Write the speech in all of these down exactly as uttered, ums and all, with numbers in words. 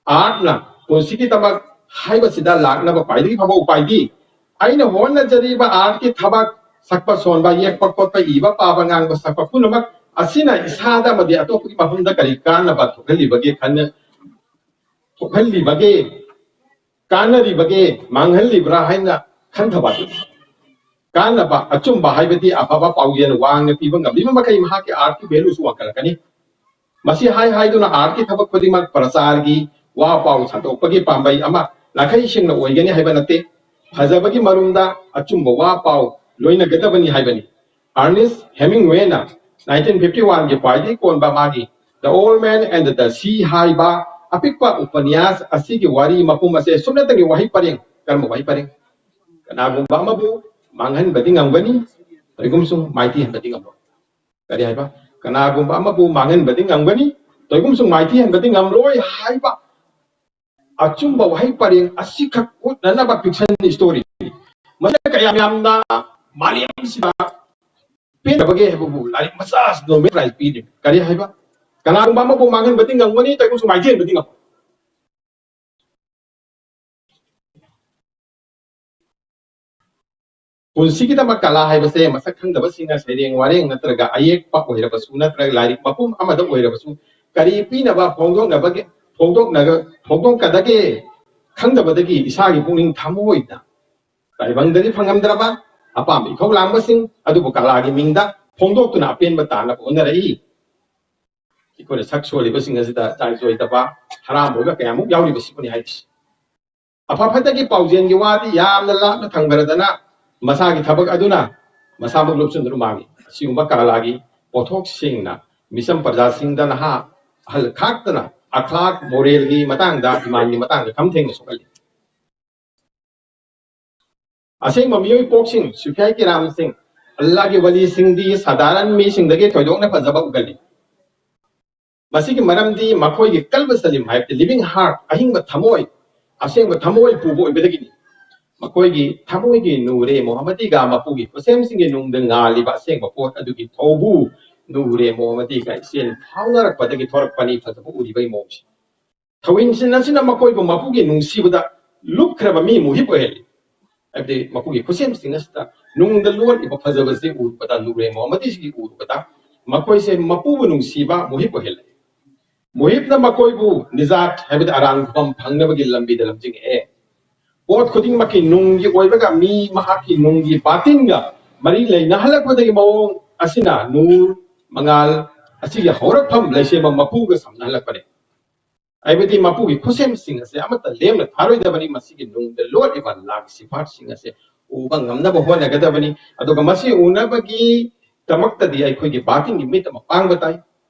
ꯑꯥꯔꯠꯅ ꯄꯨꯟꯁꯤꯒꯤꯗꯃꯛ ꯍꯥꯏꯕꯁꯤꯗ ꯂꯥꯛꯅꯕ ꯈ꯭ꯋꯥꯏꯗꯒꯤ ꯐꯕ ꯎꯄꯥꯏꯗꯤ ꯑꯩꯅ ꯍꯣꯠꯅꯖꯔꯤꯕ ꯑꯥꯔꯠꯀꯤ ꯊꯕꯛ, ꯁꯛꯄ ꯁꯣꯟꯕ, ꯌꯦꯛꯄ ꯈꯣꯠꯄ, ꯏꯕ ꯄꯥꯕ ꯉꯥꯡꯕ ꯁꯛꯄ ꯄꯨꯝꯅꯃꯛ ꯑꯁꯤꯅ ꯏꯁꯥꯗ ꯑꯃꯗꯤ ꯑꯇꯣꯞꯄꯒꯤ ꯃꯐꯝꯗ ꯀꯔꯤ ꯀꯥꯟꯅꯕ ꯊꯣꯛꯍꯜꯂꯤꯕꯒꯦ ꯈꯟꯅ ꯊꯣꯛꯍꯜꯂꯤꯕꯒꯦ, ꯀꯥꯟꯅꯔꯤꯕꯒꯦ, ꯃꯥꯡꯍꯜꯂꯤꯕ꯭ꯔꯥ ꯍꯥꯏꯅ ꯈꯟꯊꯕ ꯑꯗꯨ ꯀꯥꯟꯅꯕ, ꯑꯆꯨꯝꯕ ꯍꯥꯏꯕꯗꯤ ꯑꯐꯕ ꯄꯥꯎꯖꯦꯜ ꯋꯥꯡꯅ ꯄꯤꯕ ꯉꯝꯂꯤꯕ ꯃꯈꯩ ꯃꯍꯥꯛꯀꯤ ꯑꯥꯔꯠꯀꯤ ꯚꯦꯂꯨꯁꯨ ꯋꯥꯡꯈꯠꯂꯛꯀꯅꯤ꯫ ꯃꯁꯤ ꯍꯥꯏ ꯍꯥꯏꯗꯨꯅ ꯑꯥꯔꯠꯀꯤ ꯊꯕꯛ ꯈꯨꯗꯤꯡꯃꯛ ꯄ꯭ꯔꯆꯥꯔꯒꯤ ꯋꯥ ꯄꯥꯎ ꯁꯟꯗꯣꯛꯄꯒꯤ ꯄꯥꯝꯕꯩ ꯑꯃ ꯅꯥꯈꯩ ꯁꯦꯡꯅ ꯑꯣꯏꯒꯅꯤ ꯍꯥꯏꯕ ꯅꯠꯇꯦ꯫ ꯐꯖꯕꯒꯤ ꯃꯔꯨꯝꯗ ꯑꯆꯨꯝꯕ ꯋꯥ ꯄꯥꯎ ꯂꯣꯏꯅꯒꯗꯕꯅꯤ ꯍꯥꯏꯕꯅꯤ꯫ ꯑꯔꯅꯦꯁ ꯍꯦꯃꯤꯡꯋꯦꯅ nineteen fifty one ꯒꯤ ꯈ꯭ꯋꯥꯏꯗꯒꯤ ꯀꯣꯟꯕ ꯃꯥꯒꯤ The Old Man and the Sea ꯍꯥꯏꯕ ꯑꯄꯤꯛꯄ ꯎꯄꯅ꯭ꯌꯥꯁ ꯑꯁꯤꯒꯤ ꯋꯥꯔꯤ ꯃꯄꯨꯝ ꯑꯁꯦ ꯁꯨꯞꯅꯇꯒꯤ ꯋꯥꯍꯩ ꯄꯔꯦꯡ, ꯀꯔꯝꯕ ꯋꯥꯍꯩ ꯄꯔꯦꯡ? "ꯀꯅꯥꯒꯨꯝꯕ ꯑꯃꯕꯨ ꯃꯥꯡꯍꯟꯕꯗꯤ ꯉꯝꯒꯅꯤ, ꯀꯔꯤꯒꯨꯝꯁꯨ ꯃꯥꯏꯊꯤꯍꯟꯕꯗꯤ ꯉꯝꯂꯣꯏ"꯫ ꯀꯔꯤ ꯍꯥꯏꯕ? "ꯀꯅꯥꯒꯨꯝꯕ ꯑꯃꯕꯨ ꯃꯥꯡꯍꯟꯕꯗꯤ ꯉꯝꯒꯅꯤ, ꯀꯔꯤꯒꯨꯝꯁꯨ ꯃꯥꯏꯊꯤꯍꯟꯕꯗꯤ ꯉꯝꯂꯣꯏ" ꯍꯥꯏꯕ ꯑꯆꯨꯝꯕ ꯋꯥꯍꯩ ꯄꯔꯦꯡ ꯑꯁꯤꯈꯛ ꯎꯠꯅꯅꯕ ꯐꯤꯛꯁꯟ ꯁ꯭ꯇꯣꯔꯤ꯫ ꯃꯁꯤꯅ ꯀꯌꯥꯝ ꯌꯥꯝꯅ ꯃꯥꯂꯦꯝꯁꯤꯗ ꯄꯦꯟꯗꯕꯒꯦ ꯍꯥꯏꯕꯕꯨ ꯂꯥꯏꯔꯤꯛ ꯃꯆꯥ ꯑꯁꯤ ꯅꯣꯕꯦꯜ ꯄ꯭ꯔꯥꯏꯖ ꯄꯤꯔꯤꯕ꯫ ꯀꯔꯤ ꯍꯥꯏꯕ? "ꯀꯅꯥꯒꯨꯝꯕ ꯑꯃꯕꯨ ꯃꯥꯡꯍꯟꯕꯗꯤ ꯉꯝꯒꯅꯤ, ꯀꯔꯤꯒꯨꯝꯁꯨ ꯃꯥꯏꯊꯤꯍꯟꯕꯗꯤ ꯉꯝꯃꯣꯏ"꯫ ꯄꯨꯟꯁꯤꯒꯤꯗꯃꯛ ꯀꯂꯥ ꯍꯥꯏꯕꯁꯦ ꯃꯁꯛ ꯈꯪꯗꯕꯁꯤꯡꯅ ꯁꯩꯔꯦꯡ ꯋꯥꯔꯦꯡ ꯅꯠꯇ꯭ꯔꯒ ꯑꯌꯦꯛꯄ ꯑꯣꯏꯔꯕꯁꯨ ꯅꯠꯇ꯭ꯔꯒ ꯂꯥꯏꯔꯤꯛ ꯃꯄꯨꯝ ꯑꯃꯗ ꯑꯣꯏꯔꯕꯁꯨ ꯀꯔꯤ ꯄꯤꯅꯕ ꯐꯣꯡꯗꯣꯛꯅꯕꯒꯦ, ꯐꯣꯡꯗꯣꯛꯅꯒ-, ꯐꯣꯡꯗꯣꯛꯀꯗꯒꯦ ꯈꯪꯗꯕꯗꯒꯤ ꯏꯁꯥꯒꯤ ꯄꯨꯛꯅꯤꯡ ꯊꯃꯣꯏꯗ ꯇꯥꯏꯕꯪꯗꯗꯤ ꯐꯪꯉꯝꯗ꯭ꯔꯕ ꯑꯄꯥꯝꯕ ꯏꯈꯧ ꯂꯥꯡꯕꯁꯤꯡ ꯑꯗꯨꯕꯨ ꯀꯂꯥꯒꯤ ꯃꯤꯡꯗ ꯐꯣꯡꯗꯣꯛꯇꯨꯅ ꯑꯄꯦꯟꯕ ꯇꯥꯅꯕ ꯍꯣꯠꯅꯔꯛꯏ꯫ ꯑꯩꯈꯣꯏꯅ ꯁꯛ ꯁꯣꯜꯂꯤꯕꯁꯤꯡ ꯑꯁꯤꯗ ꯆꯥꯏꯖꯣꯏꯗꯕ, ꯍꯔꯥꯝꯕ ꯑꯣꯏꯕ ꯀꯌꯥꯃꯨꯛ ꯌꯥꯎꯔꯤꯕꯁꯤꯕꯨꯅꯤ ꯍꯥꯏꯔꯤꯁꯤ꯫ ꯑꯐ ꯐꯠꯇꯒꯤ ꯄꯥꯎꯖꯦꯜꯒꯤ ꯋꯥꯗꯤ ꯌꯥꯝꯅ ꯂꯥꯞꯅ ꯊꯝꯈ꯭ꯔꯗꯅ ꯃꯁꯥꯒꯤ ꯊꯕꯛ ꯑꯗꯨꯅ ꯃꯁꯥꯃꯛ ꯂꯨꯞꯁꯤꯟꯗꯨꯅ ꯃꯥꯡꯏ꯫ ꯑꯁꯤꯒꯨꯝꯕ ꯀꯂꯥꯒꯤ ꯄꯣꯠꯊꯣꯛꯁꯤꯡꯅ ꯃꯤꯆꯝ ꯄ꯭ꯔꯖꯥꯁꯤꯡꯗ ꯅꯍꯥ ꯑꯍꯜ ꯈꯥꯛꯇꯅ ꯑꯈ꯭ꯂꯥꯛ ꯃꯣꯔꯦꯜꯒꯤ ꯃꯇꯥꯡꯗ, ꯏꯃꯥꯟꯒꯤ ꯃꯇꯥꯡꯗ ꯈꯝ ꯊꯦꯡꯅ ꯁꯣꯛꯍꯜꯂꯤ꯫ ꯑꯁꯦꯡꯕ ꯃꯤꯑꯣꯏ ꯄꯣꯛꯁꯤꯡ, ꯁꯨꯐꯤꯌꯥ ꯀꯤꯔꯥꯝꯁꯤꯡ, ꯑꯜꯂꯥꯒꯤ ꯋꯥꯂꯤꯁꯤꯡꯗꯤ ꯁꯥꯗꯥꯔꯟ ꯃꯤꯁꯤꯡꯗꯒꯤ ꯊꯣꯏꯗꯣꯛꯅ ꯐꯖꯕ ꯎꯒꯜꯂꯤ꯫ ꯃꯁꯤꯒꯤ ꯃꯔꯝꯗꯤ ꯃꯈꯣꯏꯒꯤ ꯀꯜꯕ ꯁꯂꯤꯝ ꯍꯥꯏꯕꯗꯤ ꯂꯤꯕꯤꯡ ꯍꯥꯔꯠ, ꯑꯍꯤꯡꯕ ꯊꯃꯣꯏ, ꯑꯁꯦꯡꯕ ꯊꯃꯣꯏ ꯄꯨꯕ ꯑꯣꯏꯕꯗꯒꯤꯅꯤ꯫ ꯃꯈꯣꯏꯒꯤ ꯊꯃꯣꯏꯒꯤ ꯅꯨꯔꯦ ꯃꯣꯍꯝꯃꯗꯤꯒ ꯃꯄꯨꯒꯤ ꯈꯨꯠꯁꯦꯝꯁꯤꯡꯒꯤ ꯅꯨꯡꯗ ꯉꯥꯜꯂꯤꯕ ꯑꯁꯦꯡꯕ ꯄꯣꯠ ꯑꯗꯨꯒꯤ ꯊꯧꯕꯨ ꯅꯨꯔꯦ ꯃꯣꯍꯝꯃꯗꯤꯒ ꯏꯆꯦꯜ ꯐꯥꯎꯅꯔꯛꯄꯗꯒꯤ ꯊꯣꯔꯛꯄꯅꯤ ꯐꯖꯕ ꯎꯔꯤꯕꯒꯤ ꯃꯑꯣꯡꯁꯤ꯫ ꯊꯧꯍꯤꯟꯁꯤꯡ ꯑꯁꯤꯅ ꯃꯈꯣꯏꯕꯨ ꯃꯄꯨꯒꯤ ꯅꯨꯡꯁꯤꯕꯗ ꯂꯨꯞꯈ꯭ꯔꯕ ꯃꯤ ꯃꯨꯍꯤꯞ ꯑꯣꯏꯍꯜꯂꯤ꯫ ꯍꯥꯏꯕꯗꯤ ꯃꯄꯨꯒꯤ ꯈꯨꯠꯁꯦꯝꯁꯤꯡ ꯑꯁꯤꯗ ꯅꯨꯡꯗ ꯂꯣꯠꯂꯤꯕ ꯐꯖꯕꯁꯤ ꯎꯔꯨꯕꯗ, ꯅꯨꯔꯦ ꯃꯣꯍꯃꯗꯤꯁꯤꯒꯤ ꯎꯔꯨꯕꯗ, ꯃꯈꯣꯏꯁꯦ ꯃꯄꯨꯕꯨ ꯅꯨꯡꯁꯤꯕ ꯃꯨꯍꯤꯞ ꯑꯣꯏꯍꯜꯂꯤ꯫ ꯃꯨꯍꯤꯞꯅ ꯃꯈꯣꯏꯕꯨ ꯅꯤꯖꯥꯠ, ꯍꯥꯏꯕꯗꯤ ꯑꯔꯥꯟ ꯈꯨꯕꯝ ꯐꯪꯅꯕꯒꯤ ꯂꯝꯕꯤꯗ ꯂꯝꯖꯤꯡꯉꯛꯑꯦ꯫ ꯄꯣꯠ ꯈꯨꯗꯤꯡꯃꯛꯀꯤ ꯅꯨꯡꯒꯤ ꯑꯣꯏꯕꯒ ꯃꯤ ꯃꯍꯥꯛꯀꯤ ꯅꯨꯡꯒꯤ ꯕꯥꯇꯤꯟꯒ ꯃꯔꯤ ꯂꯩꯅꯍꯜꯂꯛꯄꯗꯒꯤ ꯃꯑꯣꯡ ꯑꯁꯤꯅ ꯅꯨꯔ, ꯃꯉꯥꯜ ꯑꯁꯤꯒꯤ ꯍꯧꯔꯛꯐꯝ ꯂꯩꯁꯦꯝꯕ ꯃꯄꯨꯒ ꯁꯝꯅꯍꯜꯂꯛꯄꯅꯤ꯫ ꯍꯥꯏꯕꯗꯤ ꯃꯄꯨꯒꯤ ꯈꯨꯠꯁꯦꯝꯁꯤꯡ ꯑꯁꯦ ꯑꯃꯠꯇ ꯂꯦꯝꯅ ꯊꯥꯔꯣꯏꯗꯕꯅꯤ, ꯃꯁꯤꯒꯤ ꯅꯨꯡꯗ ꯂꯣꯠꯂꯤꯕ ꯂꯥꯛ ꯁꯤꯐꯥꯠꯁꯤꯡ ꯑꯁꯦ ꯎꯕ ꯉꯝꯅꯕ ꯍꯣꯠꯅꯒꯗꯕꯅꯤ꯫ ꯑꯗꯨꯒ ꯃꯁꯤ ꯎꯅꯕꯒꯤꯗꯃꯛꯇꯗꯤ ꯑꯩꯈꯣꯏꯒꯤ ꯕꯥꯇꯤꯟꯒꯤ ꯃꯤꯠ ꯑꯃ ꯄꯥꯡꯕ ꯇꯥꯏ,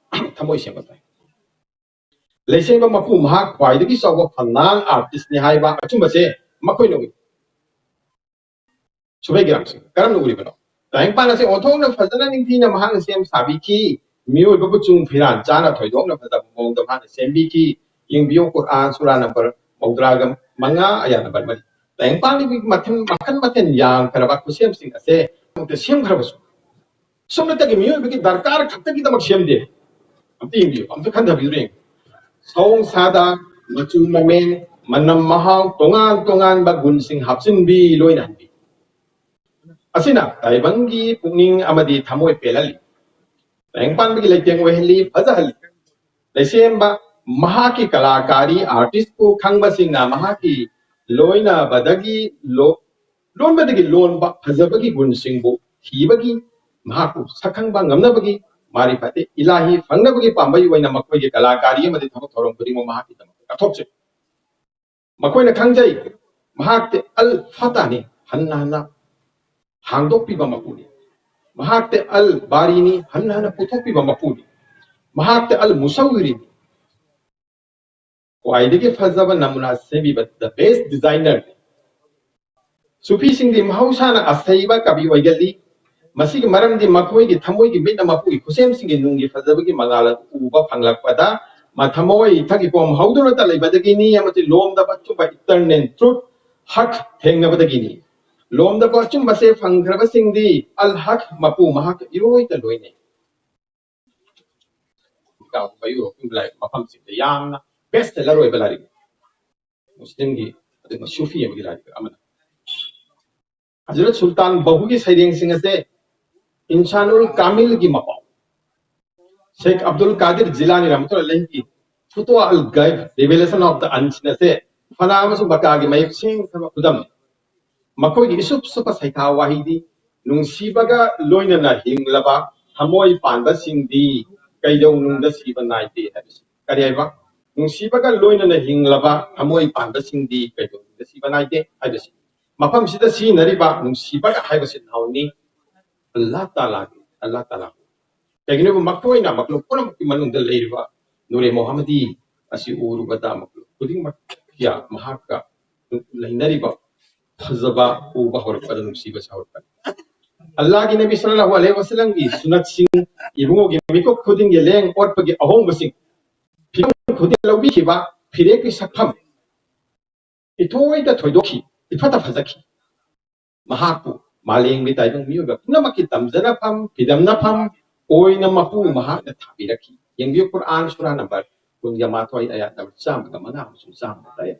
ꯊꯃꯣꯏ ꯁꯦꯡꯕ ꯇꯥꯏ꯫ ꯂꯩꯁꯦꯝꯕ ꯃꯄꯨ ꯃꯍꯥꯛ ꯈ꯭ꯋꯥꯏꯗꯒꯤ ꯆꯥꯎꯕ ꯐꯅꯥꯡ ꯑꯥꯔꯇꯤꯁꯅꯤ ꯍꯥꯏꯕ ꯑꯆꯨꯝꯕꯁꯦ ꯃꯈꯣꯏꯅ ꯎꯏ꯫ ꯁꯨꯕꯩ ꯒ꯭ꯔꯥꯝꯁꯤꯡ ꯀꯔꯝꯅ ꯎꯔꯤꯕꯅꯣ? ꯇꯥꯏꯕꯪꯄꯥꯟ ꯑꯁꯤ ꯑꯣꯟꯊꯣꯛꯅ ꯐꯖꯅ ꯅꯤꯡꯊꯤꯅ ꯃꯍꯥꯛꯅ ꯁꯦꯝ ꯁꯥꯕꯤꯈꯤ꯫ ꯃꯤꯑꯣꯏꯕꯕꯨ ꯆꯨꯡ ꯐꯤꯔꯥꯟ ꯆꯥꯅ ꯊꯣꯏꯗꯣꯛꯅ ꯐꯖꯕ ꯃꯑꯣꯡꯗ ꯃꯍꯥꯛꯅ ꯁꯦꯝꯕꯤꯈꯤ꯫ ꯌꯦꯡꯕꯤꯌꯨ, ꯀꯨꯔꯥꯟ ꯁꯨꯔꯥ ꯅꯝꯕꯔ ꯃꯧꯗ꯭ꯔꯥꯒ ꯃꯉꯥ, ꯑꯌꯥ ꯅꯝꯕꯔ ꯃꯔꯤ꯫ ꯇꯥꯏꯕꯪꯄꯥꯟꯒꯤ ꯃꯈꯜ, ꯃꯈꯜ ꯃꯊꯦꯜ ꯌꯥꯝꯈ꯭ꯔꯕ ꯈꯨꯠꯁꯦꯝꯁꯤꯡ ꯑꯁꯦ ꯑꯃꯨꯛꯇ ꯁꯦꯝꯈ꯭ꯔꯕꯁꯨ, ꯁꯨꯞꯅꯇꯒꯤ ꯃꯤꯑꯣꯏꯕꯒꯤ ꯗꯔꯀꯥꯔ ꯈꯛꯇꯒꯤꯗꯃꯛ ꯁꯦꯝꯗꯦ꯫ ꯑꯝꯇ ꯌꯦꯡꯕꯤꯌꯨ, ꯑꯝꯇ ꯈꯟꯊꯕꯤꯌꯨ ꯌꯦꯡꯉꯨ꯫ ꯁꯑꯣꯡ ꯁꯥꯗ, ꯃꯆꯨ ꯃꯃꯦꯟ, ꯃꯅꯝ ꯃꯍꯥꯎ, ꯇꯣꯉꯥꯟ ꯇꯣꯉꯥꯟꯕ ꯒꯨꯟꯁꯤꯡ ꯍꯥꯞꯆꯤꯟꯕꯤ, ꯂꯣꯏꯅꯍꯟꯕꯤ꯫ ꯑꯁꯤꯅ ꯇꯥꯏꯕꯪꯒꯤ ꯄꯨꯛꯅꯤꯡ ꯑꯃꯗꯤ ꯊꯃꯣꯏ ꯄꯦꯜꯍꯜꯂꯤ꯫ ꯇꯥꯏꯕꯪꯄꯥꯟꯕꯒꯤ ꯂꯩꯇꯦꯡ ꯑꯣꯏꯍꯜꯂꯤ, ꯐꯖꯍꯜꯂꯤ꯫ ꯂꯩꯁꯦꯝꯕ ꯃꯍꯥꯛꯀꯤ ꯀꯂꯥꯀꯥꯔꯤ ꯑꯥꯔꯇꯤꯁꯄꯨ ꯈꯪꯕꯁꯤꯡꯅ ꯃꯍꯥꯛꯀꯤ ꯂꯣꯏꯅꯕꯗꯒꯤ ꯂꯣ-, ꯂꯣꯟꯕꯗꯒꯤ ꯂꯣꯟꯕ ꯐꯖꯕꯒꯤ ꯒꯨꯟꯁꯤꯡꯕꯨ ꯊꯤꯕꯒꯤ, ꯃꯍꯥꯛꯄꯨ ꯁꯛꯈꯪꯕ ꯉꯝꯅꯕꯒꯤ, ꯃꯥꯔꯤꯐꯥꯇꯦ ꯏꯂꯥꯍꯤ ꯐꯪꯅꯕꯒꯤ ꯄꯥꯝꯕꯩ ꯑꯣꯏꯅ ꯃꯈꯣꯏꯒꯤ ꯀꯂꯥꯀꯥꯔꯤ ꯑꯃꯗꯤ ꯊꯕꯛ ꯊꯧꯔꯝ ꯈꯨꯗꯤꯡꯃꯛ ꯃꯍꯥꯛꯀꯤꯗꯃꯛꯇ ꯀꯠꯊꯣꯛꯆꯩ꯫ ꯃꯈꯣꯏꯅ ꯈꯪꯖꯩ, ꯃꯍꯥꯛꯇꯤ ꯑꯜ ꯐꯇꯥꯅꯤ, ꯍꯟꯅ ꯍꯟꯅ ꯍꯥꯡꯗꯣꯛꯄꯤꯕ ꯃꯄꯨꯅꯤ꯫ ꯃꯍꯥꯛꯇꯤ ꯑꯜ ꯕꯥꯔꯤꯅꯤ, ꯍꯟꯅ ꯍꯟꯅ ꯄꯨꯊꯣꯛꯄꯤꯕ ꯃꯄꯨꯅꯤ꯫ ꯃꯍꯥꯛꯇꯤ ꯑꯜ ꯃꯨꯁꯧꯋꯤꯔꯤꯅꯤ, ꯈ꯭ꯋꯥꯏꯗꯒꯤ ꯐꯖꯕ ꯅꯃꯨꯅꯥ ꯁꯦꯝꯕꯤꯕ, the best designer ꯅꯤ꯫ ꯁꯨꯐꯤꯁꯤꯡꯗꯤ ꯃꯍꯧꯁꯥꯅ ꯑꯁꯩꯕ ꯀꯕꯤ ꯑꯣꯏꯒꯜꯂꯤ꯫ ꯃꯁꯤꯒꯤ ꯃꯔꯝꯗꯤ ꯃꯈꯣꯏꯒꯤ ꯊꯃꯣꯏꯒꯤ ꯃꯤꯠꯅ ꯃꯄꯨꯒꯤ ꯈꯨꯠꯁꯦꯝꯁꯤꯡꯒꯤ ꯅꯨꯡꯒꯤ ꯐꯖꯕꯒꯤ ꯃꯉꯥꯜ ꯑꯗꯨ ꯎꯕ ꯐꯪꯂꯛꯄꯗ ꯃꯊꯃꯣꯏ ꯏꯊꯛ ꯏꯄꯣꯝ ꯍꯧꯗꯨꯅꯇ ꯂꯩꯕꯗꯒꯤꯅꯤ ꯑꯃꯗꯤ ꯂꯣꯝꯗꯕ ꯑꯆꯨꯝꯕ eternal truth, ꯍꯛ, ꯊꯦꯡꯅꯕꯗꯒꯤꯅꯤ꯫ ꯂꯣꯝꯗꯕ ꯑꯆꯨꯝꯕꯁꯦ ꯐꯪꯈ꯭ꯔꯕꯁꯤꯡꯗꯤ ꯑꯜ ꯍꯛ ꯃꯄꯨ ꯃꯍꯥꯛꯀ ꯏꯔꯣꯏꯇ ꯂꯣꯏꯅꯩ꯫ ꯃꯌꯨꯔꯣꯛꯀꯤ ꯃꯐꯝꯁꯤꯡꯗ ꯌꯥꯝꯅ ꯕꯦꯁ ꯁꯦꯂꯔ ꯑꯣꯏꯕ ꯂꯥꯏꯔꯤꯛ ꯃꯨꯁꯂꯤꯝꯒꯤ, ꯑꯗꯨꯒ ꯁꯨꯐꯤ ꯑꯃꯒꯤ ꯂꯥꯏꯔꯤꯛ ꯑꯃꯅ꯫ ꯍꯖꯔꯠ ꯁꯨꯜꯇꯥꯟ ꯕꯍꯨꯒꯤ ꯁꯩꯔꯦꯡꯁꯤꯡ ꯑꯁꯦ ꯏꯟꯁꯥꯅꯨꯜ ꯀꯥꯃꯤꯜꯒꯤ ꯃꯄꯥꯎ ꯁꯦꯈ ꯑꯕꯗꯨꯜ ꯀꯥꯗꯤꯔ ꯖꯤꯂꯥꯅꯤ ꯔꯍꯃꯇꯨꯜꯂꯥꯍꯤ ꯑꯂꯩꯍꯤꯒꯤ ꯐꯨꯇꯨꯋꯥ ꯑꯜ ꯒꯥꯏꯕ, Revelation of the Unseen ꯑꯁꯦ ꯐꯅꯥ ꯑꯃꯁꯨꯡ ꯕꯀꯥꯒꯤ ꯃꯌꯦꯛ ꯁꯦꯡꯈ꯭ꯔꯕ ꯈꯨꯗꯝꯅꯤ꯫ ꯃꯈꯣꯏꯒꯤ ꯏꯁꯨꯞ ꯁꯨꯞꯄ ꯁꯩꯊꯥ ꯋꯥꯍꯩꯗꯤ, "ꯅꯨꯡꯁꯤꯕꯒ ꯂꯣꯏꯅꯅ ꯍꯤꯡꯂꯕ ꯊꯃꯣꯏ ꯄꯥꯟꯕꯁꯤꯡꯗꯤ ꯀꯩꯗꯧꯅꯨꯡꯗ ꯁꯤꯕ ꯅꯥꯏꯗꯦ" ꯍꯥꯏꯕꯁꯤ꯫ ꯀꯔꯤ ꯍꯥꯏꯕ? "ꯅꯨꯡꯁꯤꯕꯒ ꯂꯣꯏꯅꯅ ꯍꯤꯡꯂꯕ ꯊꯃꯣꯏ ꯄꯥꯟꯕꯁꯤꯡꯗꯤ ꯀꯩꯗꯧꯅꯨꯡꯗ ꯁꯤꯕ ꯅꯥꯏꯗꯦ" ꯍꯥꯏꯕꯁꯤ꯫ ꯃꯐꯝꯁꯤꯗ ꯁꯤꯖꯤꯟꯅꯔꯤꯕ "ꯅꯨꯡꯁꯤꯕꯒ" ꯍꯥꯏꯕꯁꯤ ꯅꯥꯎꯅꯤ ꯑꯜꯂꯥꯍ ꯇꯥꯂꯥꯒꯤ, ꯑꯜꯂꯥꯍ ꯇꯥꯂꯥ꯫ ꯀꯩꯒꯤꯅꯣꯕ? ꯃꯈꯣꯏꯅ ꯃꯈꯣꯏ ꯄꯨꯝꯅꯃꯛꯀꯤ ꯃꯅꯨꯡꯗ ꯂꯩꯔꯤꯕ ꯅꯨꯔꯦ ꯃꯣꯍꯝꯃꯗꯤ ꯑꯁꯤ ꯎꯔꯨꯕꯗ ꯃꯈꯣꯏ ꯈꯨꯗꯤꯡꯃꯛ ꯀꯌꯥ ꯃꯍꯥꯛꯀ ꯂꯩꯅꯔꯤꯕ ꯐꯖꯕ ꯎꯕ ꯍꯧꯔꯛꯄꯗ ꯅꯨꯡꯁꯤꯕ ꯁꯥꯎꯔꯛꯄꯅꯤ꯫ ꯑꯜꯂꯥꯍꯒꯤ ꯅꯕꯤ ꯁꯜꯂꯜꯂꯥꯍꯨ ꯑꯂꯩꯍꯤ ꯋꯁꯜꯂꯝꯒꯤ ꯁꯨꯅꯠꯁꯤꯡ, ꯏꯕꯨꯡꯉꯣꯒꯤ ꯃꯤꯀꯨꯞ ꯈꯨꯗꯤꯡꯒꯤ ꯂꯦꯡ ꯑꯣꯠꯄꯒꯤ ꯑꯍꯣꯡꯕꯁꯤꯡ, ꯐꯤꯕꯝ ꯈꯨꯗꯤꯡ ꯂꯧꯕꯤꯈꯤꯕ ꯐꯤꯔꯦꯞꯀꯤ ꯁꯛꯐꯝ, ꯏꯊꯣꯏꯗ ꯊꯣꯏꯗꯣꯛꯈꯤ, ꯏꯐꯠꯇ ꯐꯖꯈꯤ꯫ ꯃꯍꯥꯛꯄꯨ ꯃꯥꯂꯦꯝꯒꯤ ꯇꯥꯏꯕꯪ ꯃꯤꯑꯣꯏꯕ ꯄꯨꯝꯅꯃꯛꯀꯤ ꯇꯝꯖꯅꯐꯝ, ꯐꯤꯗꯝꯅꯐꯝ ꯑꯣꯏꯅ ꯃꯄꯨ ꯃꯍꯥꯛꯅ ꯊꯥꯕꯤꯔꯛꯈꯤ꯫ ꯌꯦꯡꯕꯤꯌꯨ, ꯀꯨꯔꯥꯟ ꯁꯨꯔꯥ ꯅꯝꯕꯔ ꯀꯨꯟꯒ ꯃꯥꯊꯣꯏ, ꯑꯌꯥꯠ ꯅꯝꯕꯔ ꯆꯥꯝꯃꯒ ꯃꯉꯥ ꯑꯃꯁꯨꯡ ꯆꯥꯝꯃꯒ ꯇꯔꯦꯠ꯫